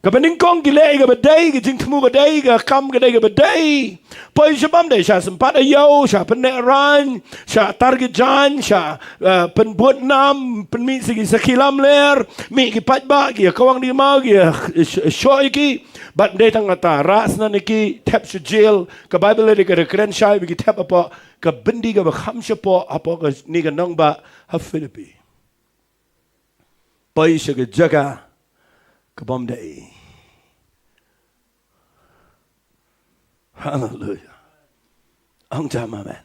Kaba nyngkong ki leh ïa kaba dei, ka jingthmu ka dei, ka kam ka dei kaba dei. Poi sha bym dei, sha sympat ïew, sha pyneh rain, sha tar ki jaiñ, sha, eh, pynbud nam, pynmih sha ki sakhi lamler, mih ki paidbah, ki ïa kawang dima, ki ïa, eh, sh-, shoh ïa ki, bad dei tang kata, rah snan ïa ki, thep sha jail, ka Baibl leh ka da kren shai ba ki thep hapoh ka byndi kaba kham shapoh, hapoh kane ka nongbah ha Philippi. Poi sha ka jaka ka bym dei. Haleluya. Ong jam amen.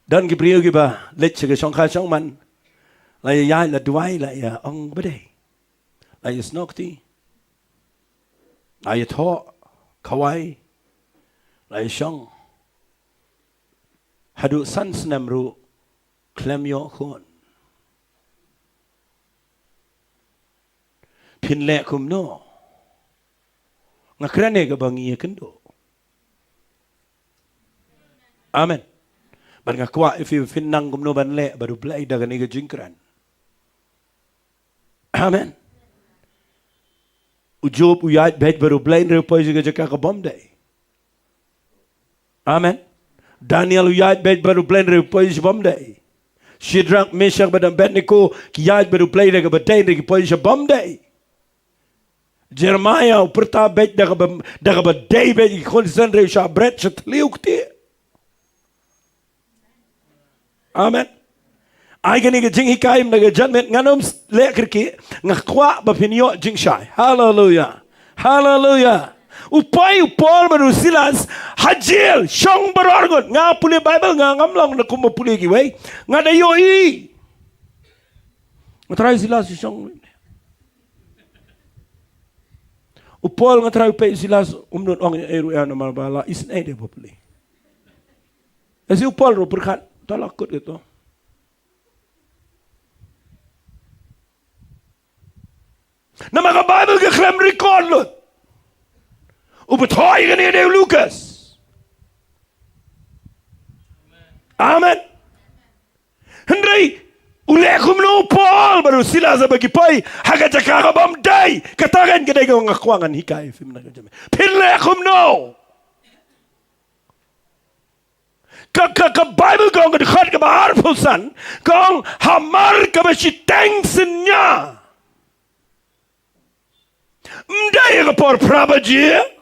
Don ki briew kiba leit sha ka shongkha shongman. La ïa ïaid, la duwai, la ïa ong ba dei. La ïa snoh kti. La ïa thoh khawai. La ïa shong. Haduh san snem ruh khlem ïoh khun. Phin leh kumno? Nga kren ïa kaba ngi ïakynduh. Amen. Bad nga kwah ïa phi, phin nang kumno ban leh bad U Blei da kane ka jingkren. Amen. U Job u ïaid beit bad U Blei hynrei u poi sha ka jaka ka bym dei. Amen. Daniel u ïaid beit bad U Blei hynrei u poi sha bym dei. Shadrak, Meshak bad Abednego ki ïaid bad U Blei da kaba dei, hynrei ki poi sha bymdei. Jeremiah u pyrta beit da kaba, da kaba dei beit, ki khun Israel shah bret sha thliew kti. Amen. Ai kane ka jinghikai na ka janmiet, ngan ym leh kyrkieh, nga kwah ba phin ïoh jingshai. Haleluya. Haleluya. U poi u Paul bad u Silas ha jel shong baroh arngut. Nga pule Baibl, nga ngam long na kumba pule kiwei. Nga da ïohi. Nga trai Silas shong. U Paul nga trai u peit Silas, um nud ong ei ruh ïa namar ba la isynei de bapli. Esi u Paul ruh pyrkhat, ta la kut gitu. Namar ka Baibl ka khlem record lut. U bthoi kane de u Lukas. Amen. Hynrei u leh kumno u Paul bad u Silas ba ki poi ha ka jaka ka bym dei? Kata kan ka dei ka nga kwah ngan hikai phim na ka jam. Phin leh kumno? Ka, ka, ka Baibl ka ong ka dkhot kaba arphew san ka ong hamar kaba shiteng synñia. Ym dei ïa ka por phra baje.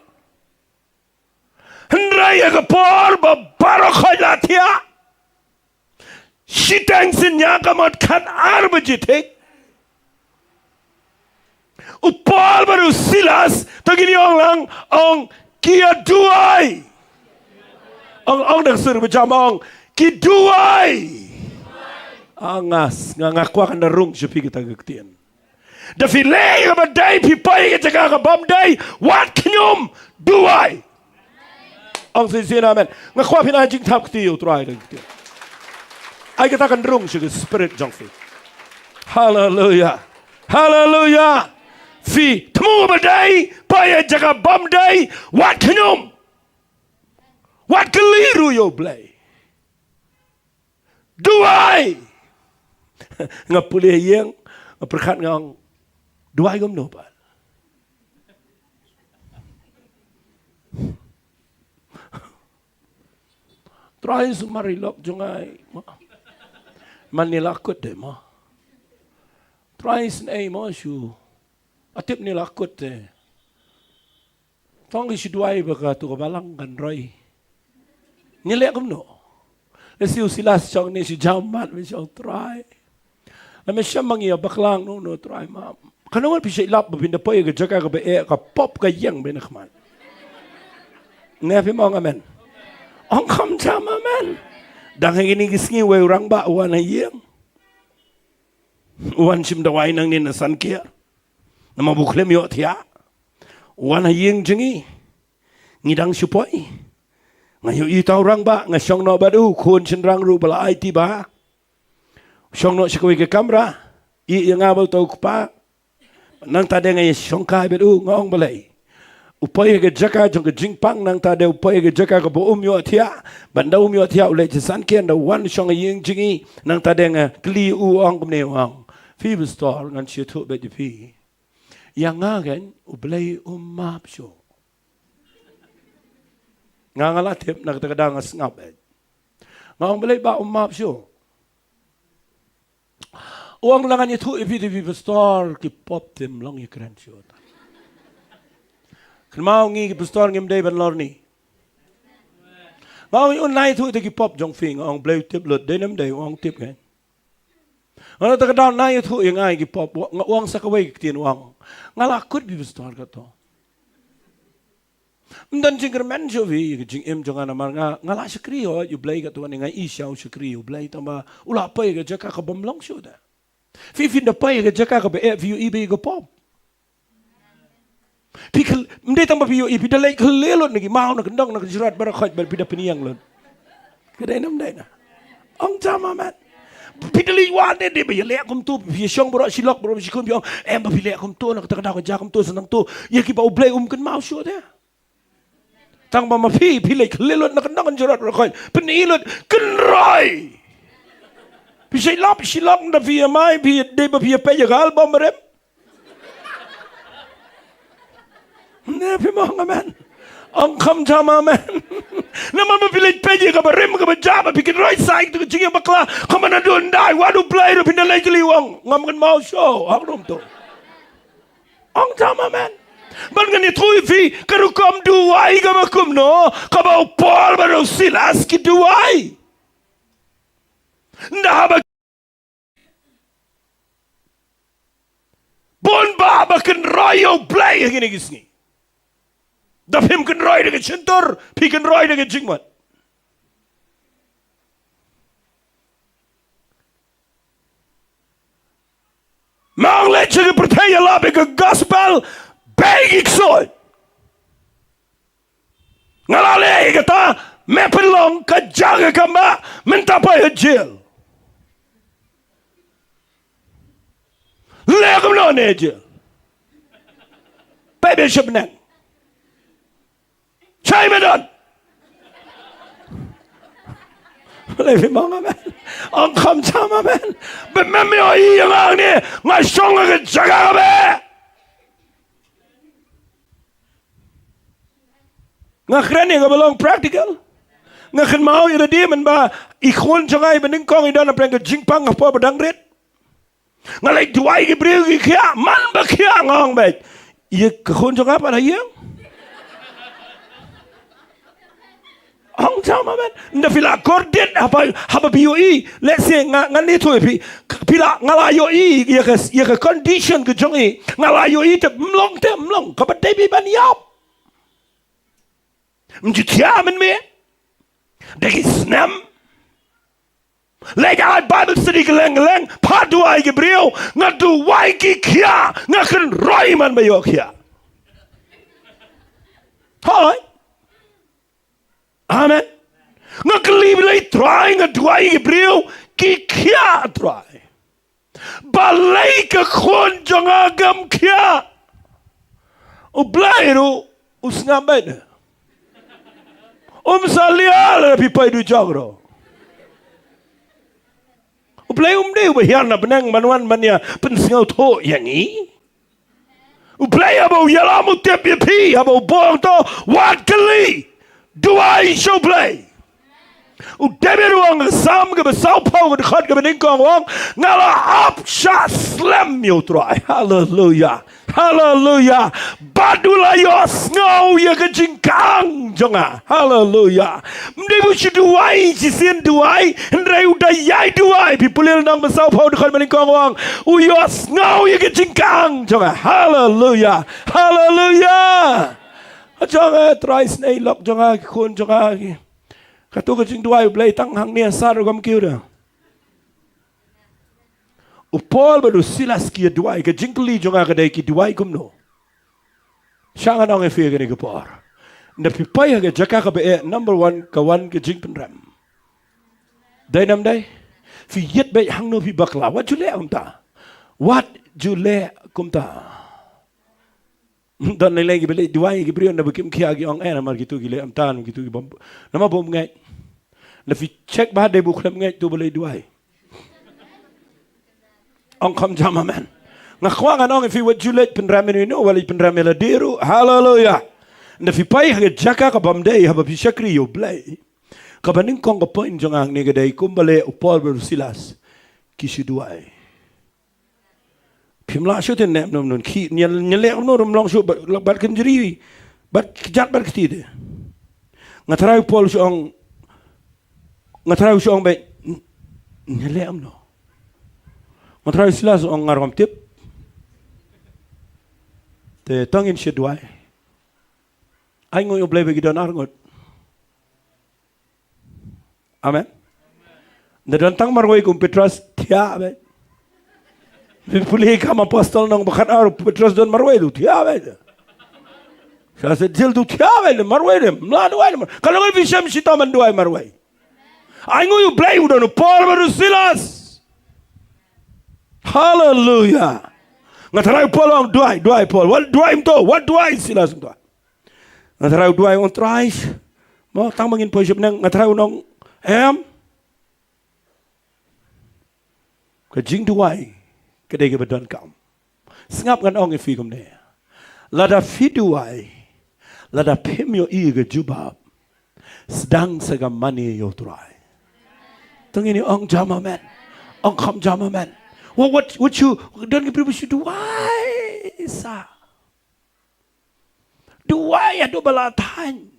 Hynrei ïa ka por ba baroh khoit la thiah. Shiteng synñia ka mut khatar baje thik. U Paul bad u Silas, to ki ong lang, ong ki duwai. Ong, ong da ka sur ba jam ong ki duwai. Angas, nga, nga kwah kan da rung sha phi kita ka ktien. Da phi leh kaba dei, phi poi ka jaka ka bym dei, wat khñium, duwai. Ong shisien amen. Nga kwah phin ai jingthap kti ïa u Trai ka kti. Ai kata kan rung sha ka spirit jong phi. Haleluya. Haleluya. Phi thmu ba dei, poi ha jaka bym dei, wat khñium. Wat kylli ruh ïa u Blei. Duwai. Nga pule ïeng, nga pyrkhat nga ong, duwai kumno pat? Trai sumar i lok jong nga i, mo. Man ni la kut de, mo. Trai sngewbha, mo, shu. Atip ni la kut de. Tang ki shu duwai ba katu ka balang kan roi. Ngi leh kumno? Lehse u Silas shong ne shu jam mat, me shong Trai. La me shem ma ngi ïa bakla noh noh Trai ma. Kano ngan phi shait lap ba phin da poi ka jaka kaba eh, ka pop ka ïeng bad na khmat. Ne phi ong amen. Ong kham jam amen. Dang ha kine ki sngi wei u rangbah u wan ha ïing. U wan shim dawai nangne na Sankhiar. Namar ba u khlem ïoh thiah. U wan ha ïing jong ngi. Ngi dang shu poi. Nga ïohi uta u rangbah, nga shong noh bad u, khun shynrang ruh ba la aiti bha. Shong noh sha kawei ka kamra. Ïeh ïa nga bad uta u kpa. Nangta de nga ïashong kai bad u, nga ong balei? U poi ha ka jaka jong ka jingpang, nangta de u poi ha ka jaka kaba um ïoh thiah. Bad ynda um ïoh thiah u leit sha Sankhiar, ynda u wan shong ha ïing jong ngi, nangta de nga kylli u, ong kumne, u ong, phi pastor, ngan shu ïathuh beit ïa phi. Ïa nga kan, U Blei um map shuh. Nga, nga la tip, na kata ka daw nga sngap beit. Nga ong balei ba um map shuh. U ong, lada ngan ïathuh ïa phi te phi pastor, ki pop te ym long ïakren shuh. Kynmaw ngi ki pastor ngim dei ban lorni. Nga ong, un nai ïathuh te ki pop jong phi, nga ong, Blei u tip lut, dei ne ym dei, u ong tip kan. Nga ong, te ka daw nai ïathuh ïa nga ïa ki pop, nga ong sa kawei ka ktien, u ong, nga la kut phi pastor kato. Ym don jingkyrmen shuh ïa ka jingim jong nga namar nga, nga la shakri ïa U Blei, kato nga i sha u shakri ïa U Blei, tangba u la poi ha ka jaka kaba ym long shuh da. Phi, phin da poi ha ka jaka kaba eh, phi ïohi ba ïa ka pop. Phi khyl-, ym dei tangba phi ïohi, phi da leit khyllem lut na ki maw, na kyndong, na ka jrot, baroh khoit, bad phi da pynïeng lut. Ka dei ne ym dei na? Ong jam amen. Phi da leit wad ne, dei ba ïaleh kumto, phi ïashong baroh shi lok, baroh shi khun, phi ong, em ba phi leh kumto, na kata ka daw ka jia kumto, sa nangto. Ïa kiba U Blei um kynmaw shuh de. Tangba ma phi, phi leit khyllem lut na kyndong, na ka jrot, baroh khoit. Pyni lut, kynroi. Phi shait lap shi lok, ynda phi ïamai, phi dei ba phi ïapeit ïa ka album rem. Ne phi ong amen. Ong kham jam amen. Namar ba phi leit peit ïa kaba rim kaba jam, ba phi kynroi sha kito ki jingïabakla, kumba naduh ynda wat U Blei ruh phin da leit kylli u ong, ngam kynmaw shuh, ong rum to. Ong tang ma men. Ban ngan ïathuh ïa phi ka rukom duwai kaba kumno kaba u Paul bad u Silas ki duwai. Ynda haba bun bah ba kynroi ïa U Blei ha kine ki sngi. Da phim kynroi da ka shyntur, phi kynroi da ka jingmut. Ma ong leit sha ki pyrthei ïalap ïa ka gospel, bei ki ksuid. Nga la leh ïa kata, me pynlong ka jaka kaba mynta poi ha jail. Leh kumno ne jail? Peit bishop nang. Shai me don. Leh phi mong amen. Ong kham jam amen. Ba mem ïohi ïa nga hangne, nga shong ha ka jaka kaba Nga kren ïa kaba long practical. Nga kynmaw ïa lade mynba i khun jong nga iba nyngkong i don hapdeng ka jingpang ha por ba dang rit. Nga leit duwai ki briew ki khiah, man ba khiah nga ong beit, ïa ka khun jong nga pat ha ïing. Ong jam amen. Nda phi la kordit haba, haba phi ïohi. Let's say nga, ngan ïathuh ïa phi. Phi la, nga la ïohi ïa ka, ïa ka condition ka jong i. Nga la ïohi te mlong te mlong. Kaba dei phi ban ïap. Mjithiah mynmiet. Da ki snem. Leit ai Bible study kylleng kylleng. Pat duwai ki briew. Nga duwai ki khiah. Nga kynroi man ba ïoh khiah. Hooid. Amen. Nga kylli Blei Trai, nga duwai ki briew ki khiah Trai. Balei ka khun jong nga kam khiah? U Blei ruh u sngap beit. Um salia lada phi poi dujok ruh. U Blei um dei uba hiar na bneng ban wan ban ïa pynsngewthuh ïa ngi. U Blei haba u ïalam u tip ïa phi, haba u buh hangto, wat kylli. Duwai sha U Blei. U David u ong ha ka Salm kaba sawphew ka dkhot kaba nyngkong u ong, nga la ap shah slem ïa U Trai. Haleluya. Haleluya. Bad u la ïohsngew ïa ka jingkang jong nga. Haleluya. Ym dei ba u shu duwai shisien duwai, hynrei u da ïai duwai. Phi pule lynnong ba sawphew dkhot ba nyngkong u ong, u ïohsngew ïa ka jingkang jong nga. Haleluya. Haleluya. Ka jong nga, Trai, sngewlok jong nga, ki khun jong nga, ki. Kato ka jingduwai U Blei tang hangne ha sar ruh kam kiew da. U Paul bad u Silas ki ïa duwai, ka jingkylli jong nga ka dei ki duwai kumno. Sha ngan ong ïa phi kane ka por. Nda phi poi ha ka jaka kaba eh, number one, ka wan ka jingpynrem. Dei nam dei? Phi ïit beit hangno phi bakla. Wat ju leh kumta. Wat ju leh kumta. Don lei lei kiba leit duwai ki briew naba kim khiah ki ong eh namar kito ki leh ym tam, kito ki bym. Namar bym ngeit. Nda phi check ba dei ba u khlem ngeit to ba leit duwai. Ong kham jam amen. Nga kwah ngan ong ïa phi wat ju leit pynrem ïa uno uno, wat leit pynrem ïa lade ruh. Haleluya. Nda phi poi ha ka jaka ka bym dei haba phi shakri ïa U Blei. Kaba nyngkong ka point jong nga hangne ka dei kumba leh u Paul bad u Silas ki shu duwai. Phim lah shuh te ne, num num ki, nyan, nyan leh kumno ruh ym long shuh bad, bad kynjri, bad kjat bad kti te. Nga tharai u Paul u shu ong, nga tharai u shu ong beit, nyan leh kumno. Nga tharai u Silas u ong nga ruh ngam tip. Te tang ngin shu duwai. Ai nguh ïa U Blei ba ki don arngut. Amen. Nda don tang marwei kum Petros thiah beit. Phi pule Kam Apostol lynnong ba khatar, Petros don marwei, u thiah beit. Sa shet jail, u thiah beit, marwei de, mla duwai de. Ka long phi shem shitom ban duwai marwei. Ai nguh ïa U Blei u don u Paul bad u Silas. Haleluya. Nga tharai u Paul u ong duwai, duwai Paul. Wat duwai kumto, wat duwai Silas kumto. Nga tharai u duwai u ong Trai, mo tang ba ngin poi sha bneng, nga tharai un ong em. Ka jingduwai ka dei kaba donkam. Sngap ngan ong ïa phi kumne. Lada phi duwai, lada phim ïohi ka jubab, Sdang sa ka mane ïa u Trai. To ngin ong jam amen. Ong kham jam amen. Wat, wat, wat shu, don ki briew ba shu duwai sa. Duwai haduh ba la thaiñ.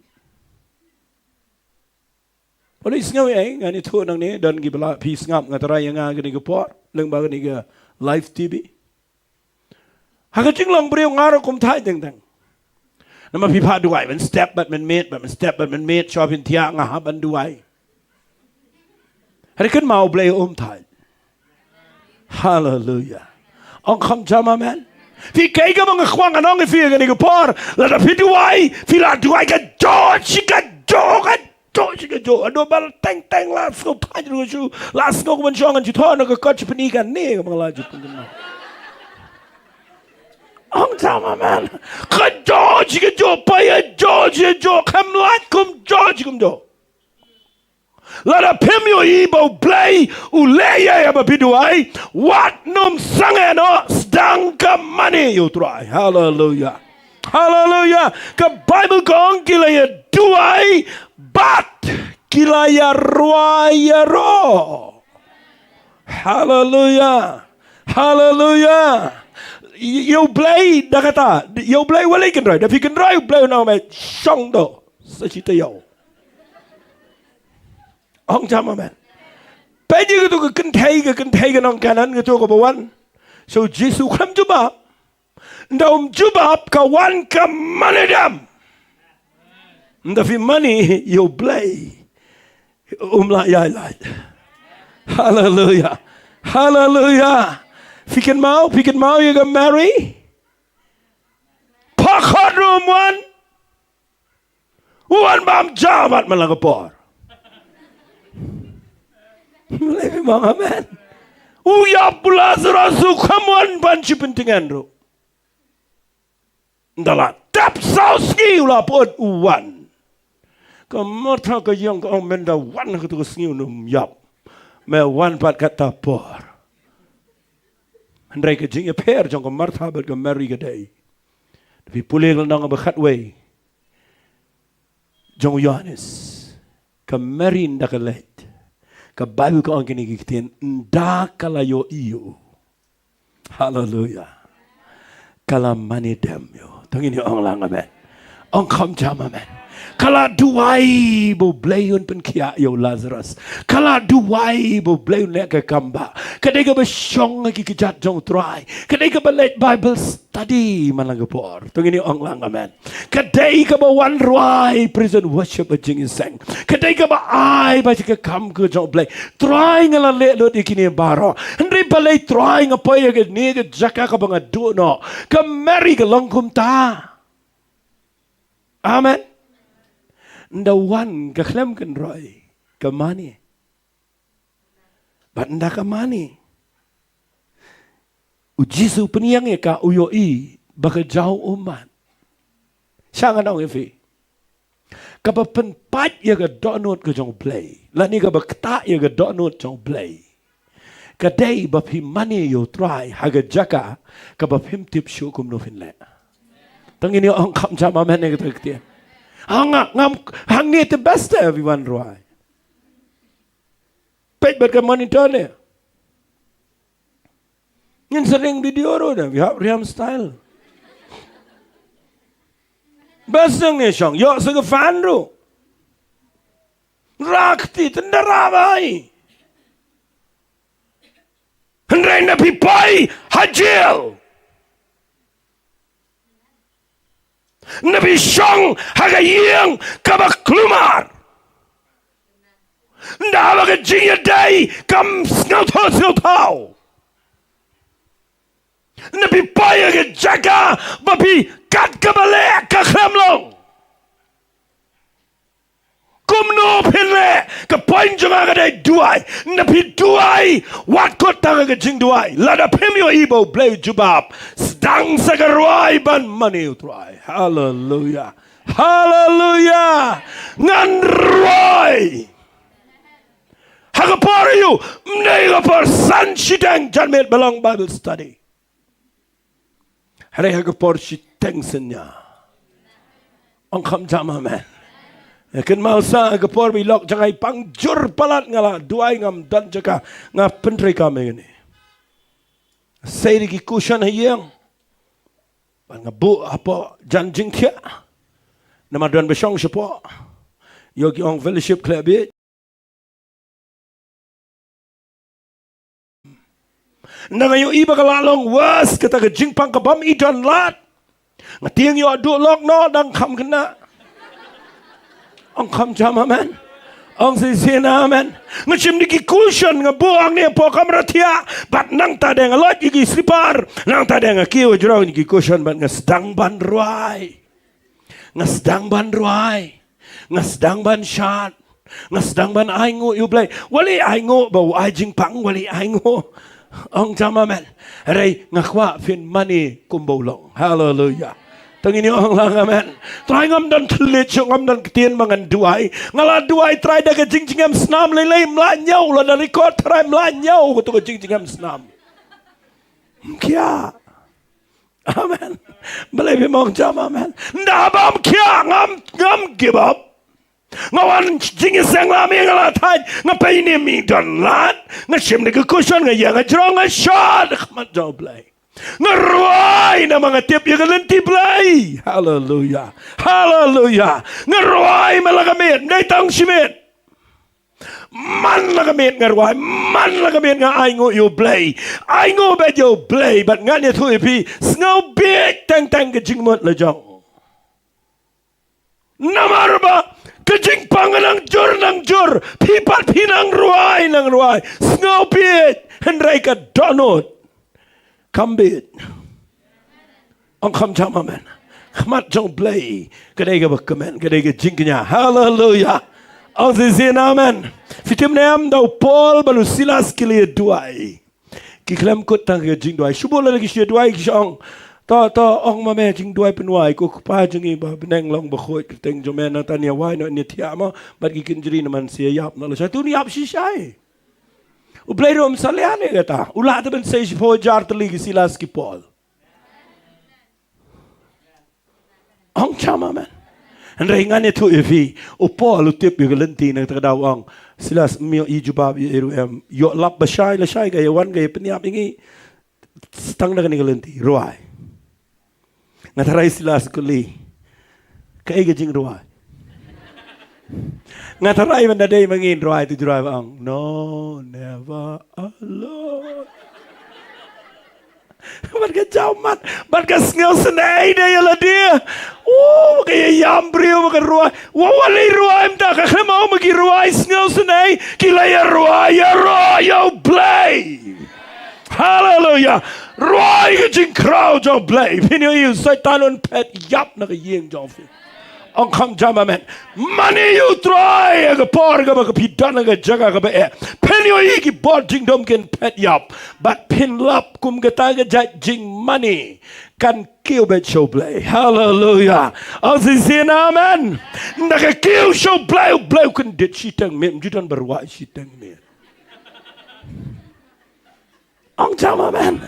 Phi sngew ei, ngan ïathuh nangne, don kiba la phi sngap nga tharai ïa nga kane ka por, lyngba kane ka live T V. Ha ka jinglong briew nga ruh kumta teng teng. Namar phi phah duwai, mynstep bad mynmiet, bad mynstep bad mynmiet, shuwa phin thiah nga hap ban duwai. Hynrei kynmaw Blei um thait. Haleluya. Ong kham jam amen. Phi kaei kaba nga kwah ngan ong ïa phi ha kane ka por. Lada phi duwai, phi la duwai ka jong shi ka jong ka jong shi ka jong. Haduh ba la teng teng la sngew thait ruh shu. La sngew kumban shong ngan shu thoh na ka kot shi pyni kane kaba nga la ju pynkynmaw. Ong jam amen. Ka jong shi ka jong, pa ïa jong shi ka jong, kham lait kum jong shi kum jong. Lada phim ïohi ba U Blei u leh ïa ïa ba phi duwai, wat nym sangeh noh, sdang ka mane ïa U Trai. Haleluya. Haleluya. Ka Baibl ka ong ki la ïa duwai bad ki la ïa rwai ïa ro. Haleluya. Haleluya. Ïa U Blei da kata, ïa U Blei wat leit kynroi, da phi kynroi U Blei u ong me shong to. Sa shi taïew. Ong jam amen. Peit ïa kato ka kynthei, ka kynthei ka nong Kanan, kato kaba wan sha U Jisu, khlem jubab. Ynda um jubab ka wan ka mane dem. Ynda phi mane ïa U Blei, um lah ïai lait. Haleluya. Haleluya. Phi kynmaw, phi kynmaw ïa ka Mary. Pha khot ruh um wan. U wan bam jabat man la ka por. Lei bang amen. U ïap u Lazarus u kham wan ban shi pyntngen ruh. Nda la tap saw sngi u la put u wan. Ka Martha ka ïeng ka ong men da wan ha kato ka sngi u nym ïap. Me wan pat kata por. Hynrei ka jingïapher jong ka Martha bad ka Mary ka dei. Phi pule ka lynnong ba khatwei jong u Ïohannes. Ka Mary ynda ka leit, ka Baibl ka ong kine ki ktien, ynda ka la ïohi ïa u. Haleluya. Ka la mane dem ïa u. To ngin ong lang amen. Ong kham jam amen. Ka la duwai ba U Blei un pynkhiah ïa u Lazarus. Ka la duwai ba U Blei un leh ka kam ba. Ka dei kaba shong ha ki kjat jong U Trai. Ka dei kaba leit Bible study man la ka por. To ngin ong lang amen. Ka dei kaba wan rwai praise and worship ha jingïaseng. Ka dei kaba ai ba ka kam ka jong U Blei. Trai nga la leh lut ïa kine baroh. Hynrei balei Trai nga poi ïa kane ka jaka kaba nga duh noh. Ka Mary ka long kumta. Amen. Ynda wan ka khlem kynroi ka mane. Bad ynda ka mane, U Jisu pynïeng ïa ka, u ïohi ba ka jaw ummat. Sha ngan ong ïa phi, kaba pynpait ïa ka dohnud ka jong U Blei, lane kaba ktah ïa ka dohnud jong U Blei, ka dei ba phi mane ïa U Trai ha ka jaka kaba phim tip shuh kumno phin leh. To ngin ong kham jam amen ïa kata ka ktien. Hang nga ngam hangne te best everyone rwai. Peit bad ka monitor ne. Ngin sa ring video ruh ne, we have Riam style. Best thing ne shong, ïoh sa ka fan ruh. Rakti tendara bai. Hynrei na phi poi ha jail. Na phi shong ha ka ïing kaba kulmar. Nda haba ka jingïadei kam sngewthuh sngewthaw. Na phi poi ha ka jaka ba phi kat kaba leh ka khlem long. Kumno phin leh, ka point jong nga ka dei duwai. Na phi duwai, wat kut tang ka jingduwai. Lada phim ïohi ba U Blei u jubab, sdang sa ka rwai ban mane ïa U Trai. Haleluya. Haleluya. Ngan rwai. Ha ka por aïu, mynne ka por san shiteng janmiet ba long Bible study. Hynrei ha ka por shiteng synñia. Ong kham jam amen. Kynmaw sa ka por ba i lok jong nga i pang jur palat, nga la duwai, ngam don jaka, nga pyntreikam ïa kane. Sei da ki cushion ha ïing. Bad nga buh hapoh jan jingthiah. Namar don ba shong shapoh. Ïoh ki ong fellowship khleh bit. Nda nga ïohi ba ka la long worse kata ka jingpang ka bym i don lad. Nga tieng ïoh duh lok noh dang kham khynnah. Ong kham jam amen. Ong shisien amen. Nga shim da ki cushion nga buh hangne hapoh kamra thiah. Bad nangta de nga loit ïa ki slipar. Nangta de nga kiew hajrong ïa ki cushion bad nga sdang ban rwai. Nga sdang ban rwai. Nga sdang ban shad. Nga sdang ban ainguh ïa U Blei. Wat leh ainguh ba u ai jingpang, wat leh ainguh. Ong jam amen. Hynrei nga kwah phin mane kumba u long. Haleluya. Tang ïa ong lang amen. Trai ngam don thylliej shuh, ngam don ktien ba ngan duwai. Nga la duwai Trai da ka jingjngem snam lei lei, ym lah ñiew, la da record Trai, ym lah ñiew kato ka jingjngem snam. Ym khia. Amen. Balei phim ong jam amen? Nda bym khia, ngam, ngam give up. Nga wan jingïaseng la mi, nga la thait, nga pei ne mi don lad, nga shim da ka cushion, nga ïeng hajrong, nga shad ha khmat jong U Blei. Nga rwai namar nga tip ïa ka lynti Blei. Haleluya. Haleluya. Nga rwai man la ka miet, ym dei tang shi miet. Man la ka miet nga rwai, man la ka miet nga ainguh ïa U Blei. Ainguh beit ïa U Blei, bad ngan ïathuh ïa phi, sngewbha teng teng ka jingmut la jong. Namar ba ka jingpang ka nang jur, nang jur. Phi pat phi nang rwai, nang rwai. Sngewbha, hynrei ka dohnud kam bit. Ong kham jam amen. Khmat jong U Blei ka dei kaba kmen, ka dei ka jingkñia. Haleluya. Ong shisien amen. Phi tip ne em, da u Paul bad u Silas ki la ïa duwai. Ki khlem kut tang ka jingduwai. Shu bun lada ki shu ïa duwai ki shu ong, to, to, ong ma me jingduwai pynwai, ko Kpa jong ngi ba ha bneng, long bakhuid kyrteng jong me, nangta ngin ïa wai noh, ngin ïa thiah mo, bad ki kynjri na man sa ïap noh lashai. To ngin ïap shisha. U Blei ruh um salia ïa kata. U lah te ban sei shiphew hajar tylli ki Silas ki Paul. Ong jam amen. Hynrei ngan ïathuh ïa phi, u Paul u tip ïa ka lynti, na kata ka daw u ong, Silas, ym ïoh i jubab ïa i ruh em. Ïoh lap ba shai lashai, ka ïa wan ka ïa pynïap ïa ngi. Tang da kane ka lynti, rwai. Nga tharai Silas u kylli, kaei ka jingrwai? Nga tharai ban da dei ma ngi, rwai te ju rwai ba ong, no, never, alone. Bad ka jaw mat, bad ka sngewsynei da ïa lade. Uh, ka ïa ïam briew, ka rwai. Wa, wa lei rwai mynta, ka khlem ong ba ki rwai sngewsynei, ki la ïa rwai, ïa rwai ïa U Blei. Haleluya. Rwai ka jingkhraw jong U Blei. Phin ïohi u Soitan un phet ïap na ka ïing jong phi. Ong kham jam amen. Mane ïa U Trai ha ka por kaba ka phi don ha ka jaka kaba eh. Phin ïohi ki bor jingdum kin phet ïap. Bad phin lap kum kata ka jait jingmane kan kiew beit sha U Blei. Haleluya. Ong shisien amen. Nda ka kiew sha U Blei, U Blei u kyndit shiteng miet, ym ju don ba rwai shiteng miet. Ong jam amen.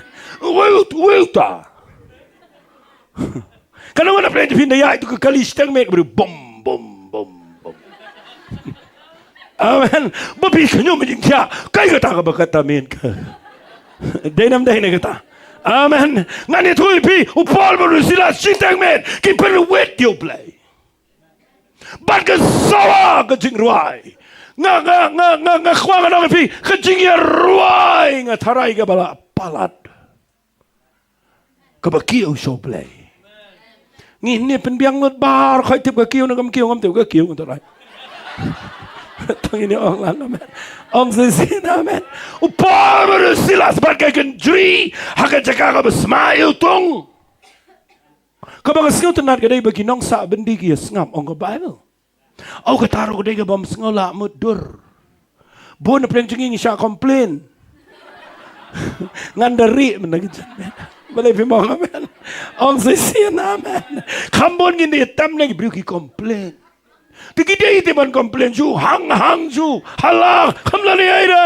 Wei, wei uta. Ka nang wan na pyrshah phin da ïaid tu ka kali shiteng miet ka briew bum, bum, bum, bum. Amen. Ba phi khñium jingthiah. Kaei kata kaba kata miet ka. Dei nam dei ne kata. Amen. Ngan ïathuh ïa phi, u Paul bad u Silas shiteng miet ki pynwit ïa U Blei. Bad ka sawa ka jingrwai. Nga, nga, nga, nga, nga kwah ngan ong ïa phi, ka jingïarwai nga tharai kaba la palat, kaba kiew sha U Blei. Ngi ne pynbiang lut baroh, ka tip ka kiew ne kam kiew, ngam tip ka kiew, nga tharai. Tang ine ong lan, amen. Ong shisien, amen. U Paul bad u Silas bad ka kynjri ha ka jaka kaba smai utung. Kaba nga sngewtynnat ka dei ba ki nongsah byndi ki ïa sngap, ong ka Baibl. Au, kata ruh ka dei kaba ym sngewlah mutdur. Bun na pdeng jong ngi ngi shah complain. Ngan da rieh mynta ki jingmut. Balei phim ong amen? Ong shisien amen. Kham bun ngin da ïa tem ne ki briew ki complain. Te ki dei te ban complain shuh, hang hang shuh, hala, kham lah ei ei de.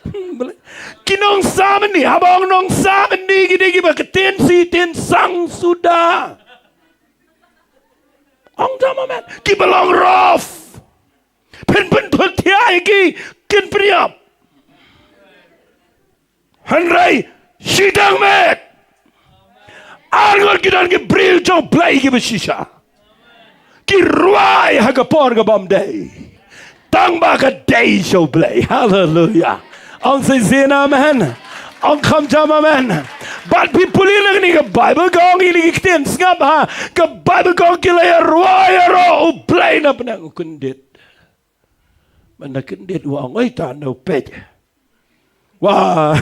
Hmm, balei? Ki nongsah byndi, haba ong nongsah byndi, ki dei kiba ktien shi tien sang suda. Ong Tam, amen. Kiba long rough, phin pynthut thiah ïa ki, kin pynïap. Hynrei shi dang met, ar ngut ki don ki briew jong U Blei kiba shisha. Ki rwai ha ka por ka bym dei, tang ba ka dei sha U Blei. Haleluya. Ong sa shisien amen. Ong kham jam amen. Bad phi pule na kane ka Baibl ka ong ïa kine ki ktien, sngap ha. Ka Baibl ka ong ki la ïarwai ïaroh, U Blei na bneng u kyndit. Mynta kyndit, u ong, oi, ta, ynda u peit, wa,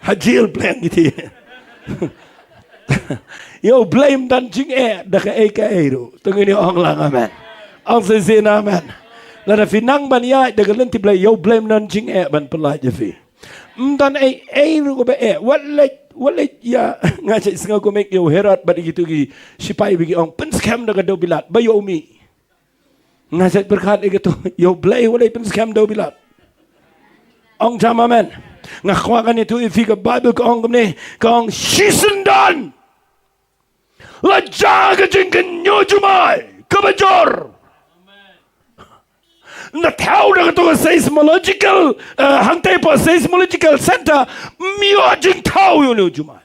ha jel pleng kiti. Ïa U Blei ym don jingeh da kaei kaei ruh. To ngin ïa ong lang amen. Ong sa shisien amen. Lada phi nang ban ïaid da ka lynti Blei, ïa U Blei ym don jingeh ban pyllait ïa phi. Ym don ei ei ruh kaba eh. Wat leit, wat leit ïa, nga shait sngew kumne ïa u Herod bad ïa kitu ki shipai ba ki ong, pynskhem da ka dewbilat ba ïoh u mih. Nga shait pyrkhat ïa katu, ïa U Blei wat leit pynskhem da u Pilat. Ong jam amen. Nga kwah ngan ïathuh ïa phi, ka Baibl ka ong kumne, ka ong shisyndon la jia ka jingkhynñiuh jumai kaba jur. Ynda thaw da katu ka seismological, eh, hangtei hapoh seismological center, ym ïoh jingthaw ïa une u jumai.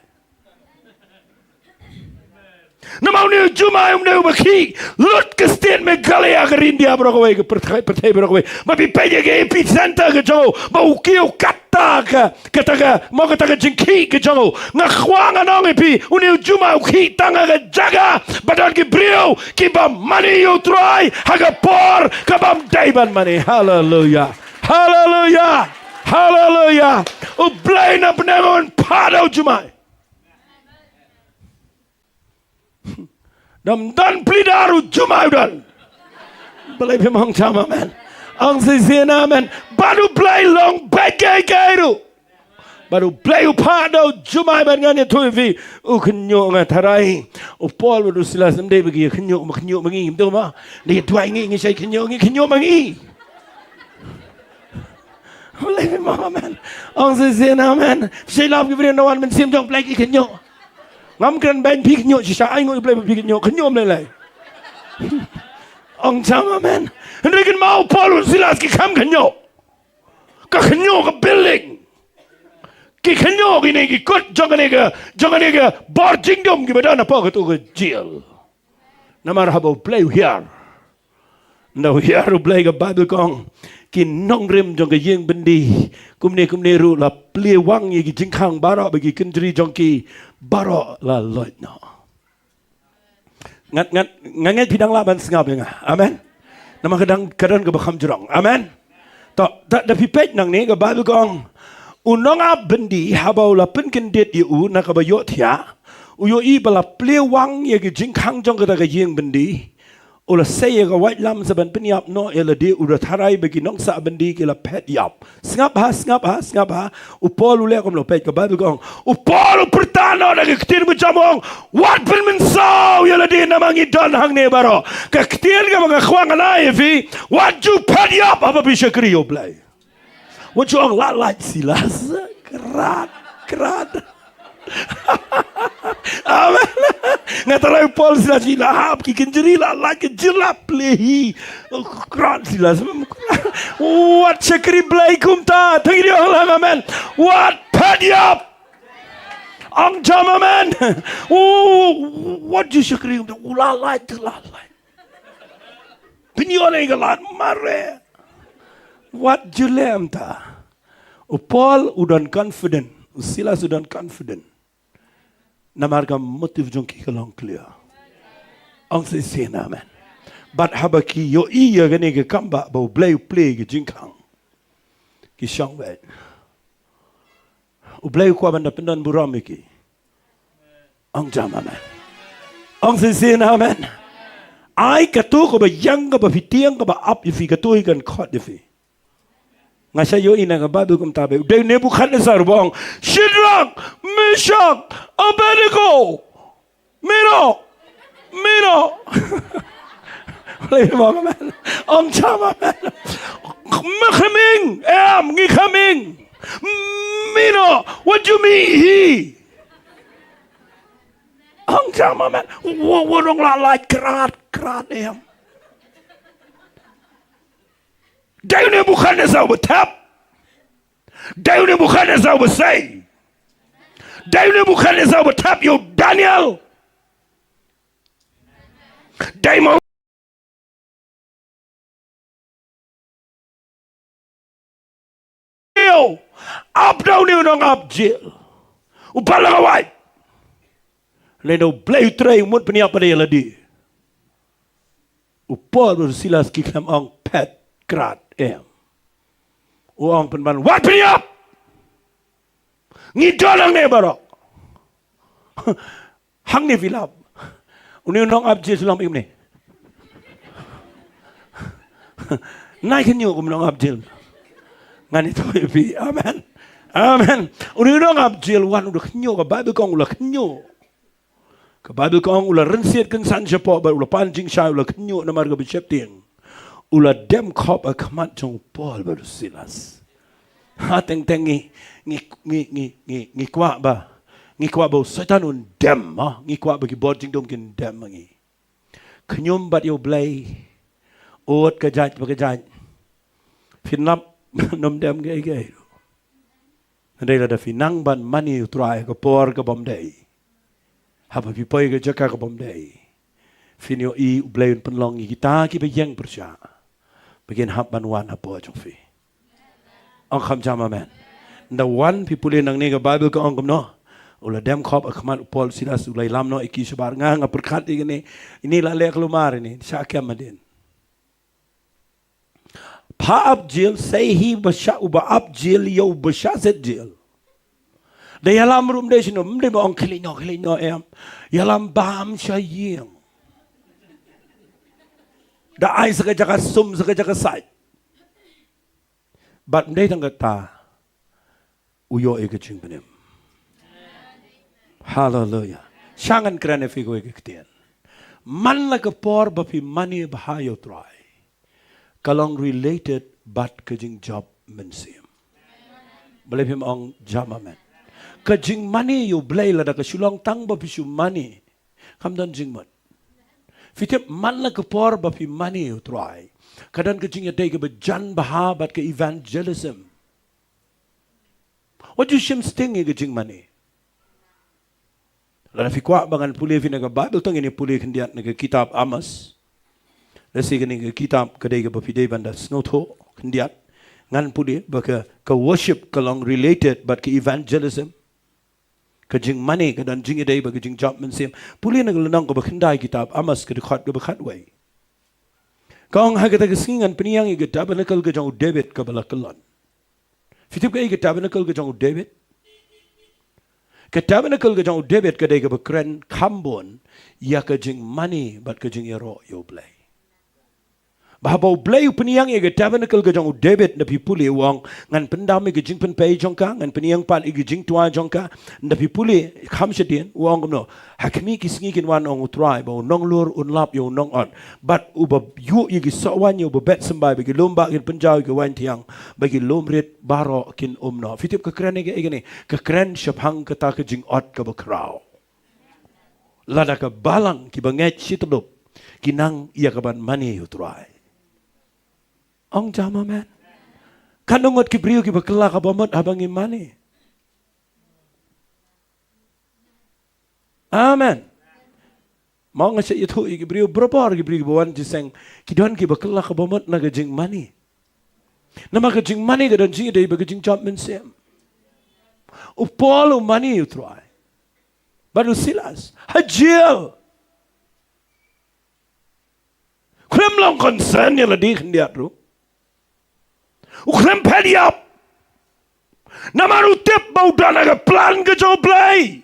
Namar une u jumai um dei uba khih lut ka state Meghalaya, ka ri India baroh kawei, ka pyrthei, pyrthei baroh kawei. Ba phi peit ïa ka epicenter ka jong u, ba u kiew katta ka, kata ka, mo, kata ka jingkhih ka jong u. Nga kwah ngan ong ïa phi, une u jumai u khih tang ha ka jaka ba don ki briew kiba mane ïa U Trai ha ka por ka bym dei ban mane. Haleluya. Haleluya. Haleluya. U Blei na bneng un phah da u jumai. Dang don plie dar u jumai u don. Balei phim ong jam amen? Ong shisien amen. Bad U Blei long beit kiei kiei ruh. Bad U Blei u phah da u jumai, bad ngan ïathuh ïa phi, u khynñiuh, nga tharai u Paul bad u Silas ym dei ba ki ïa khynñiuh ma, khynñiuh ma ngi, ym dei ma. Ngi duwai ngi, ngi shait khynñiuh, ngi khynñiuh ma ngi. Balei phim ong amen? Ong shisien amen. Phi shait lap ki briew na wan mynsiem jong U Blei ki khynñiuh. Ngam kren beiñ, phi khynñiuh shisha, ai nguh ïa U Blei ba phi khynñiuh, khynñiuh ym lei lei. Ong jam amen. Hynrei kynmaw, u Paul, u Silas ki kham khynñiuh. Ka khynñiuh ka building. Ki khynñiuh kine ki kut jong kane ka, jong kane ka bor jingdum kiba don hapoh katu ka jail. Namar haba U Blei u hiar, ynda u hiar U Blei, ka Baibl ka ong, ki nongrim jong ka ïing byndi kumne kumne ruh la plie wang ïa ki jingkhang baroh, ba ki kynjri jong ki baroh la loit noh. Ngat, ngat, nga ngeit phi dang lah ban sngap ïa nga. Amen. Namar ka dang, ka don kaba kham jrong. Amen. To, da, da phi peit nangne, ka Baibl ka ong, u nongap byndi haba u la pynkyndit ïa u na kaba ïohthiah, u ïohi ba la plie wang ïa ki jingkhang jong kata ka ïing byndi. U la sei ïa ka waitlam sa ban pynïap noh ïa lade, u da tharai ba ki nongsah byndi ki la phet ïap. Sngap ha, sngap ha, sngap ha. U Paul u leh kumno? Peit, ka Baibl ka ong, u Paul u pyrta noh da ka ktien ba jam, u ong, wat pynmynsaw ïa lade namar ngi don hangne baroh. Ka ktien kaba nga kwah ngan ai ïa phi, wat ju phet ïap haba phi shakri ïa U Blei. Wat ju ong, la lait Silas. Krat, krat. Amen. Nga tharai u Paul, Silas, ki la hap, ki kynjri la lait, ki jylla plie hi. Krat Silas. Wat shakri Blei kumta. Thank you, amen. Wat phet ïap. Ong jam amen. U, wat ju shakri kumta. U la lait, la lait. Pynïoh ïa ka lad, mareh. Wat ju leh kumta. U Paul u don confident, u Silas u don confident. Namar ka motive jong ki ka long clear. Ong shisien amen. Bad haba ki ïohi ïa kane ka kam ba, ba U Blei u plie ïa ki jingkhang, ki shong beit. U Blei u kwah ban da pyndon burom ïa ki. Ong jam amen. Ong shisien amen. Ai katu kaba ïeng, kaba phi tieng, kaba ap ïa phi, katu hi kan khot ïa phi. Nga shait ïohi na ka Baibl kumta beit. U dei u Nebukhadnessar uba ong, Shadrach, Meshach, Abednego, mih noh, mih noh. Lei mo, amen. Ong jam amen. Me kham ing, em, ngi kham ing. Mih noh, wat ju mih hi. Ong jam, amen. Wa, wa nong la lai krat, krat em. Dei u Nebukhadnessar uba thep. Dei u Nebukhadnessar uba sei. Dei u Nebukhadnessar uba thep ïa u Daniel. Dei mo Ap da une u nong ap jel. U pat la ka wai. Lane u Blei u trei u mut pynïap pat ïa lade. U Paul bad u Silas ki khlem ong phet krat em. U ong pynban wat pynïap. Ngi don hangne baroh. Hangne phi lap. Une u nong ap jel shu long ïa une. Nai khynñiuh kum u nong ap jel. Ngan ïathuh ïa phi. Amen. Amen. Une u nong ap jel wan u da khynñiuh, ka Baibl ka ong u la khynñiuh. Ka Baibl ka ong u la rynsied kynsan shapoh bad u la pan jingshai, u la khynñiuh namar kaba sheptieng. U la dem khop ha khmat jong u Paul bad u Silas. Ha teng teng ngi, ngi, ngi, ngi, ngi, ngi kwah ba, ngi kwah ba u Soitan un dem, ha? Ngi kwah ba ki bor jingdum kin dem ha ngi. Khñium bad ïa u Blei. Ud ka jait bad ka jait. Phin lap ym dem kaei kaei. Hynrei lada phi nang ban mane ïa u Trai ha ka por ka bym dei, haba phi poi ha ka jaka ka bym dei, phin ïohi u Blei un pynlong ïa kita kiba ïeng pyrshah ba kin hap ban wan hapoh jong phi. Ong kham jam amen. Ynda wan phi pule nangne ka Baibl ka ong kumno. U la dem khop ha khmat u Paul Silas, u la ïalam noh ïa ki shabar. Nga, nga pyrkhat ïa kane. Ine la leh kulmar ine, shah kem hadien. Pha ap jel, sei hi ba shah, uba ap jel ïa uba shah set jel. Da ïalam ruh ym dei shano, ym dei ba ong khie leit noh, khie leit noh em. Ïalam bam sha ïing. Da ai sa ka jaka sum, sa ka jaka sait. Bad ym dei tang kata, u ïoh ïa ka jingpynim. Haleluya. Sha ngan kren ïa phi kawei ka ktien. Man la ka por ba phi mane bha ïa u Trai, ka long related bad ka jingjop mynsiem. Balei phim ong jam amen? Ka jingmane ïa u Blei lada ka shu long tang ba phi shu mane, kam don jingmut. Phi tip, man la ka por ba phi mane ïa u Trai, ka don ka jingïadei kaba jan bha bad ka evangelism. Wat ju shim sting ïa ka jingmane. Lada phi kwah ba ngan pule ïa phi na ka Baibl, to ngin ïa pule khyndiat na ka kitab Amos. Lehse kane ka kitab ka dei kaba phi dei ban da sngewthuh khyndiat. Ngan pule ba ka, ka worship ka long related bad ka evangelism. Ka jingmane ka don jingïadei bad ka jingjop mynsiem. Pule na ka lynnong kaba khyndai kitab Amos, ka dkhot kaba khatwei. Ka ong, ha kata ka sngi ngan pynïeng ïa ka tabernacle ka jong u David kaba la kyllon. Phi tip kaei ka tabernacle ka jong u David? Ka tabernacle ka jong u David ka dei kaba kren kham bun ïa ka jingmane bad ka jingïaroh ïa u Blei. Ba haba u Blei u pynïeng ïa ka tabernacle ka jong u David, nda phi pule u ong, ngan pyndam ïa ka jingpynpei jong ka, ngan pynïeng pat ïa ka jingtwa jong ka, nda phi pule kham shadien u ong kumno. Ha khmih ki sngi kin wan, ong u Trai, ba u nonglur un lap ïa u nongot. Bad uba ïuh ïa ki soh waiñ ïa uba bet symbai, ba ki lum bah kin pynjaw ïa ki waiñ thiang, ba ki lum rit baroh kin um noh. Phi tip ka kren ïa kaei kane? Ka kren shaphang kata ka jingot kaba khraw. Lada ka balang kiba ngeit shi tyllup ki nang ïa ka ban mane ïa u Trai. Ong jam amen. Katno ngut ki briew kiba kylla ka bamut haba ngi mane. Amen. Ma nga sa ïathuh ïa ki briew, barabor ki briew kiba wan jingïaseng, ki don kiba kylla ka bamut na ka jingmane. Namar ka jingmane ka don jingïadei bad ka jingjop mynsiem. U Paul u mane ïa u Trai. Bad u Silas ha jel. Khlem long concern ïa lade khyndiat ruh. U khlem phet ïap. Namar u tip ba u don ha ka plan ka jong u Blei.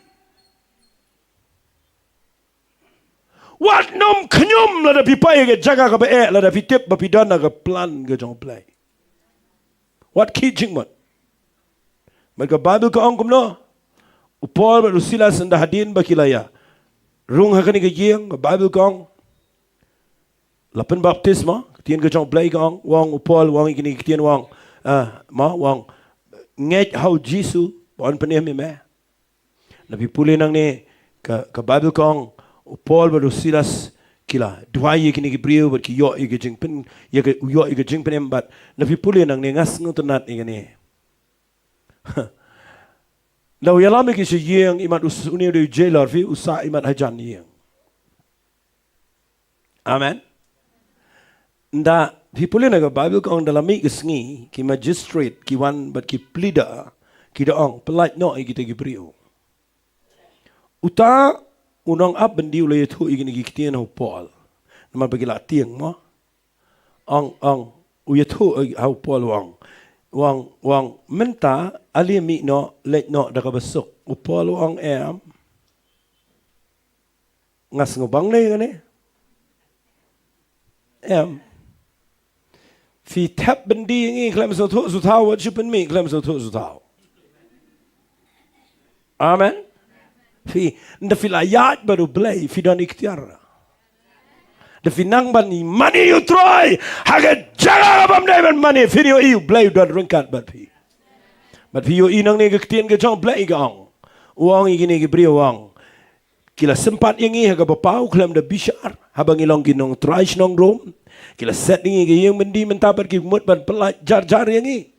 Wat nym khñium lada phi poi ha ka jaka kaba eh, lada phi tip ba phi don ha ka plan ka jong u Blei. Wat khih jingmut. Bad ka Baibl ka ong kumno? U Paul bad u Silas ynda hadien ba ki la ïa rung ha kane ka ïing, ka Baibl ka ong, la pynbaptis mo, ka ktien ka jong u Blei ka ong, u ong u Paul, u ong ïa kine ki ktien, u ong, ah, mo, u ong, ngeit ha u Jisu ba un pynim ïa me. Lada phi pule nangne, Ka, ka Bible ka ong, u Paul bad u Silas ki la duwai ïa kine ki briew bad ki ïoh ïa ka jingpyn, ïa ka, ïoh ïa ka jingpynim bad, lada phi pule nangne nga sngewtynnat ïa kane. Lada u ïalam ïa ki sha ïing, imat u s-, une u dei u jailer, phi, u sah imat hajan ïing. Amen. Nda, phi pule na ka Bible ka ong da la mih ka sngi, ki magistrate ki wan bad ki pleader, ki da ong, pyllait noh ïa kita ki briew. Uta u nongap byndi u la ïathuh ïa kine ki ktien ha u Paul. Namar ba ki la tieng mo. Ong, ong, u ïathuh ha u Paul u ong. U ong, u ong, mynta ale mih noh, leit noh da kaba suk. U Paul u ong em. Nga sngewbang ne kane? Em. Phi thep byndi ïa ngi khlem sngewthuh sngewthaw, wat shu pynmih khlem sngewthuh sngewthaw. Amen. Phi, nda phi la ïaid bad u Blei, phi don iktiar. Da phi nang ban mane ïa u Trai ha ka jaka ka bym dei ban mane, phin ïohi u Blei u don ryngkat bad phi. Bad phi ïohi nangne ka ktien ka jong u Blei ka ong. U ong ïa kine ki briew u ong. Ki la sympat ïa ngi ha kaba paw khlem da bishar, haba ngi long ki nongtrai shnong Rom. Ki la set ïa ngi ha ka ïing byndi mynta bad ki mut ban pyllait jar jar ïa ngi.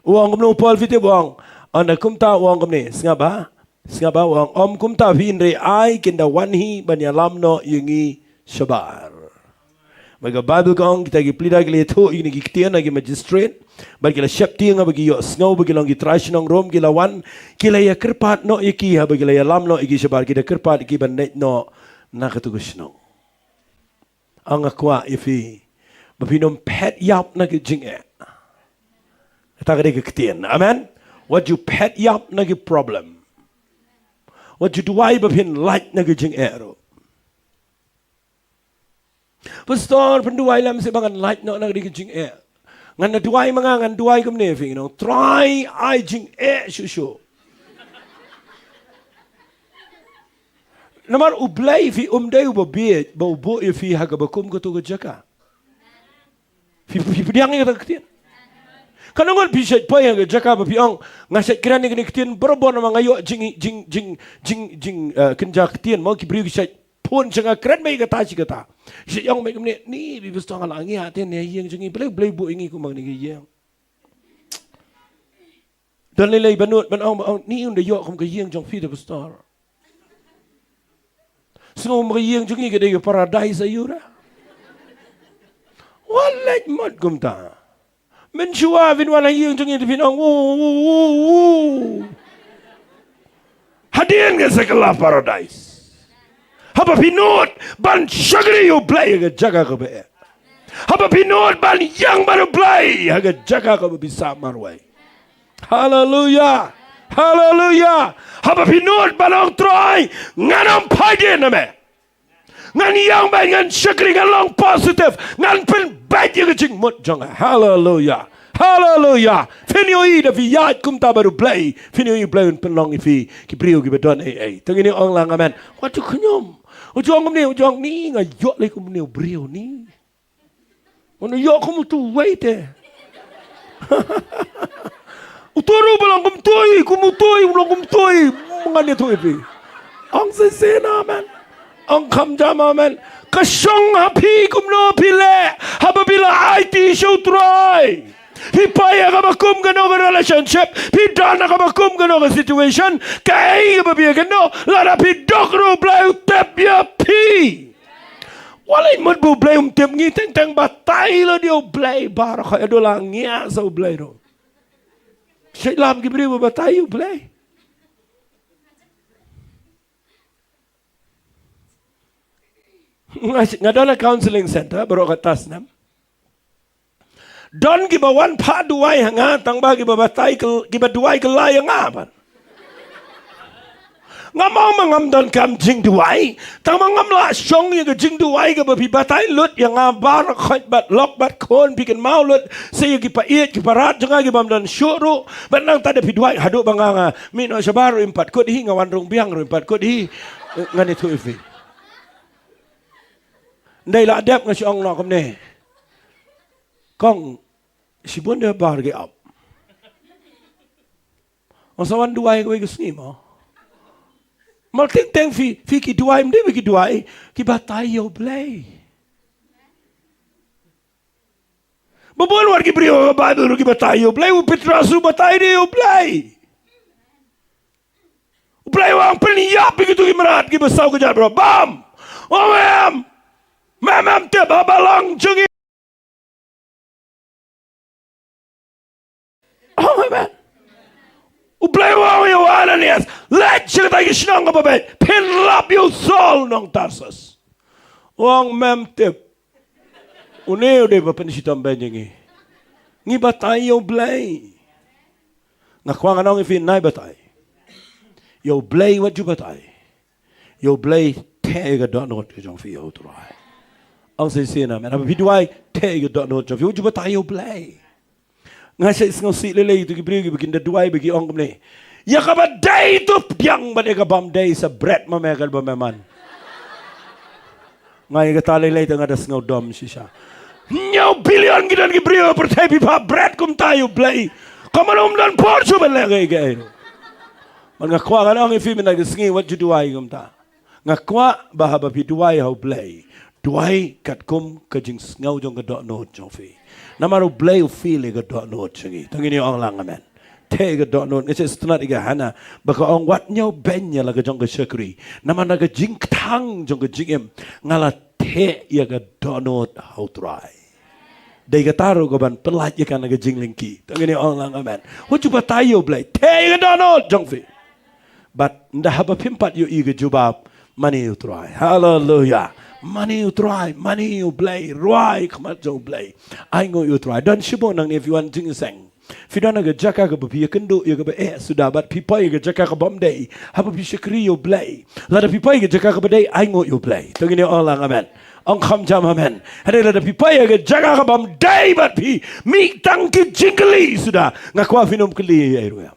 U ong kumno u Paul, phi tip u ong. Ynda kumta u ong kumne, sngap bha, sngap bha u ong, ym kumta phi, hynrei ai kin da wan hi ban ïalam noh ïa ngi shabar. Bad ka Bible ka ong kita ki pleader ki la ïathuh ïa kine ki ktien ha ki magistrate. Bad ki la sheptieng haba ki ïohsngew ba ki long ki trai shnong Rom, ki la wan, ki la ïakyrpad noh ïa ki haba ki la ïalam noh ïa ki shabar, ki da kyrpad ïa ki ban leit noh na katu ka shnong. Ong nga kwah ïa phi ba phin ym phet ïap na ki jingeh. Kata ka dei ka ktien. Amen. Wat ju phet ïap na ki problem. Wat ju duwai ba phin lait na ki jingeh ruh. Pastor, pynduwai lem seh ba ngan lait noh na ka dei ka jingeh. Ngan da duwai ma nga, ngan duwai kumne phi, you know, Trai ai jingeh shuh shuh. Namar u Blei phi um dei uba bieit ba u buh ïa phi ha kaba kum katu ka jaka. Phi, phi pdiang ïa kata ka ktien. Katno ngut phi shait poi ha ka jaka ba phi ong, nga shait kren ïa kane ka ktien barabor namar nga ïoh jing, jing, jing, jing, jing, eh, kynja ktien mo, ki briew ki shait phone sha nga, kren beit kata shi kata. Shait ong beit kumne, ni, phi pastor, nga la ngi ha te ne ïing jong ngi, Blei, Blei buh ïa ngi kum kane ka ïing. Don lei lei ba nud ban ong, ba ong, ni un da ïoh kum ka ïing jong phi te pastor. Sngew ma ka ïing jong ngi ka dei ka paradise aïu re. Wat leit mut kumta. Mynshuwa phin wan ha ïing jong ngi te phin ong, u, u, u, u. Hadien ka sa kylla paradise. Haba phi nud ban shakri ïa u Blei ha ka jaka kaba eh. Haba phi nud ban ïeng bad u Blei ha ka jaka kaba phi sah marwei. Haleluya. Haleluya. Haba phi nud ban ong Trai, ngan ym phai dien na me. Ngan ïeng bad ngan shakri, ngan long positive, ngan pynbeit ïa ka jingmut jong nga. Haleluya. Haleluya. Phin ïohi da phi ïaid kumta bad u Blei, phin ïohi u Blei un pynlong ïa phi ki briew kiba don ei ei. Te ngin ïa ong lang amen. Wat ju khñium. U jong kumne, u jong ni, nga ïoh lei kumne u briew ni. Ngan ïoh kum utu uwei te. Utu ruh ba long kumtui, kum utui, u long kumtui. Ngan ïathuh ïa phi. Ong shisien amen. Ong kham jam amen. Ka shong ha phi kumno phi leh haba phi la aiti sha u Trai. Phi poi ha kaba kum kano ka relationship, phi don ha kaba kum kano ka situation, kaei kaba phi ïakynduh, lada phi duk ruh u Blei u tip ïa phi. Wat leit mut ba u Blei um tip ngi, teng teng batai lade ïa u Blei baroh, ka ïa dula ngi ïa sa u Blei ruh. Shait lam ki briew ba batai ïa u Blei. Nga, nga don ha counseling center baroh kata snem. Don kiba wan phah duwai ha nga tang ba kiba batai kyl-, kiba duwai kylla ïa nga pat. Ngam ong ba ngam donkam jingduwai, tang ba ngam lah shong ïa ka jingduwai kaba phi batai lut ïa nga baroh khoit bad lok bad khun, phi kynmaw lut sa ïa ki paid ki parat jong nga kibym don shuh ruh, bad nangta da phi duwai haduh ba nga, nga mih noh shabar ruh im pat kut hi, nga wan rung biang ruh im pat kut hi. Ngan ïathuh ïa phi. Ndai la dep nga shu ong noh kumne. Kong, shibun de bar ki ap. Ong sa wan duwai kawei ka sngi mo. Mar teng teng phi, phi ki duwai, ym dei ba ki duwai, ki batai ïa U Blei. Ba bun wat ki briew ha ka Baibl ruh ki batai ïa U Blei, u Petros ruh batai ïa U Blei. U Blei u ong pynïap ïa kito ki mrad kiba saw kjat baroh. Bam! Ong em! Mem em tip haba long jong ngi. Ong em. U Blei u ong ïa u Ananias, leit sha kata ka shnong kaba beit, pynlap ïa u Saul nong Tarsus. U ong mem tip. Une u dei ba pynshitom beiñ ïa ngi. Ngi batai ïa U Blei. Nga kwah ngan ong ïa phi, nai batai ïa U Blei, wat ju batai ïa U Blei. Theh ïa ka dohnud ka jong phi ïa U Trai. Ong shisien amen. Haba phi duwai, theh ïa ka dohnud jong phi, wat ju batai ïa U Blei. Nga shait sngewsih lei lei ïa kito ki briew kiba kin da duwai ba ki ong kumne, ïa kaba dei to pdiang, bad ïa kaba ym dei sa bret ma me katba me mon. Nga ïa kata lei lei te nga da sngew dom shisha. Hynñiew billion ki don ki briew ha pyrthei, phi phah bret kumta ïa U Blei. Kumno ym don por shuh ban leh kaei kaei ruh. Bad nga kwah ngan ong ïa phi mynta ka sngi, wat ju duwai kumta. Nga kwah ba haba phi duwai ha U Blei, duwai katkum ka jingsngew jong ka dohnud jong phi. Namar U Blei u feel ïa ka dohnud jong ngi. To ngin ïa ong lang amen. Theh ïa ka dohnud, nga shait sngewtynnat ïa ka Hana ba ka ong, wat ñiew beiñ ïa la ka jong ka shakri. Namar na ka jingkthang jong ka jingim nga la theh ïa ka dohnud ha U Trai. Dei kata ruh kaban pyllait ïa ka na ka jinglyngkhi. To ngin ïa ong lang amen. Wat ju batai ïa U Blei. Theh ïa ka dohnud jong phi. Bad ynda haba phim pat ïohi ka jubab, mane ïa U Trai. Haleluia. Mane ïa U Trai, mane ïa U Blei, rwai khmat jong U Blei. Ainguh ïa U Trai. Don shibun nangne phi wan jingïaseng, phi don ha ka jaka kaba phi ïakynduh ïa kaba eh suda, bad phi poi ha ka jaka kaba ym dei. Haba phi shakri ïa U Blei, lada phi poi ha ka jaka kaba dei, ainguh ïa U Blei. To ngin ïa ong lang amen. Ong kham jam amen. Hynrei lada phi poi ha ka jaka kaba ym dei bad phi mih tang ki jingkylli suda, nga kwah phin ym kylli ïa ei ruh em.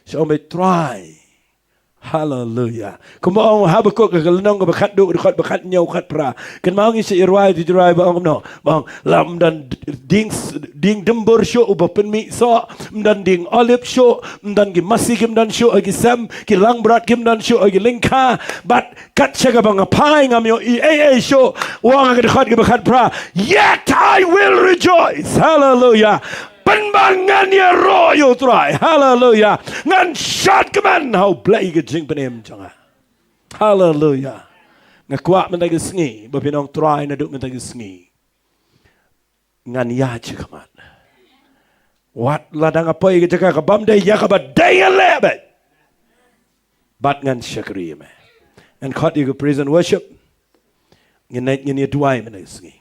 Shu ong beit, Trai. Haleluia. Kumba ong Habakuk ha ka lynnong kaba khatduh, dkhot ba khathynñiew, khatphra. Kynmaw, ngi shait ïa rwai, to ïa rwai ba ong kumno? Ba ong, la ym don dieng, dieng dymbur shuh uba pynmih soh, ym don dieng olib shuh, ym don, ki masi kim don shuh ha ki sem, ki langbrot kim don shuh ha ki lyngkha. Bad kat sha kaba nga phai ngam ïohi ei ei shuh. U ong ha ka dkhot kaba khatphra, yet I will rejoice. Haleluia. Pynban ngan ïaroh ïa U Trai. Haleluia. Ngan shad kmen ha U Blei ka jingpynim jong nga. Haleluia. Nga kwah mynta ka sngi ba phin ong, Trai, naduh mynta ka sngi ngan ïaid shakhmat. Wat lada nga poi ha ka jaka kaba ym dei, ïa kaba dei ngan leh beit. Bad ngan shakri ïa me. Ngan khot ïa ka praise and worship. Ngin ïa, ngin ïa duwai mynta ka sngi.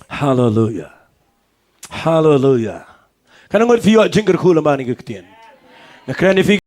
Haleluia. Haleluia. Katno ngut phi ïoh jingkyrkhu lem bad kane ka ktien? Nga kren ïa phi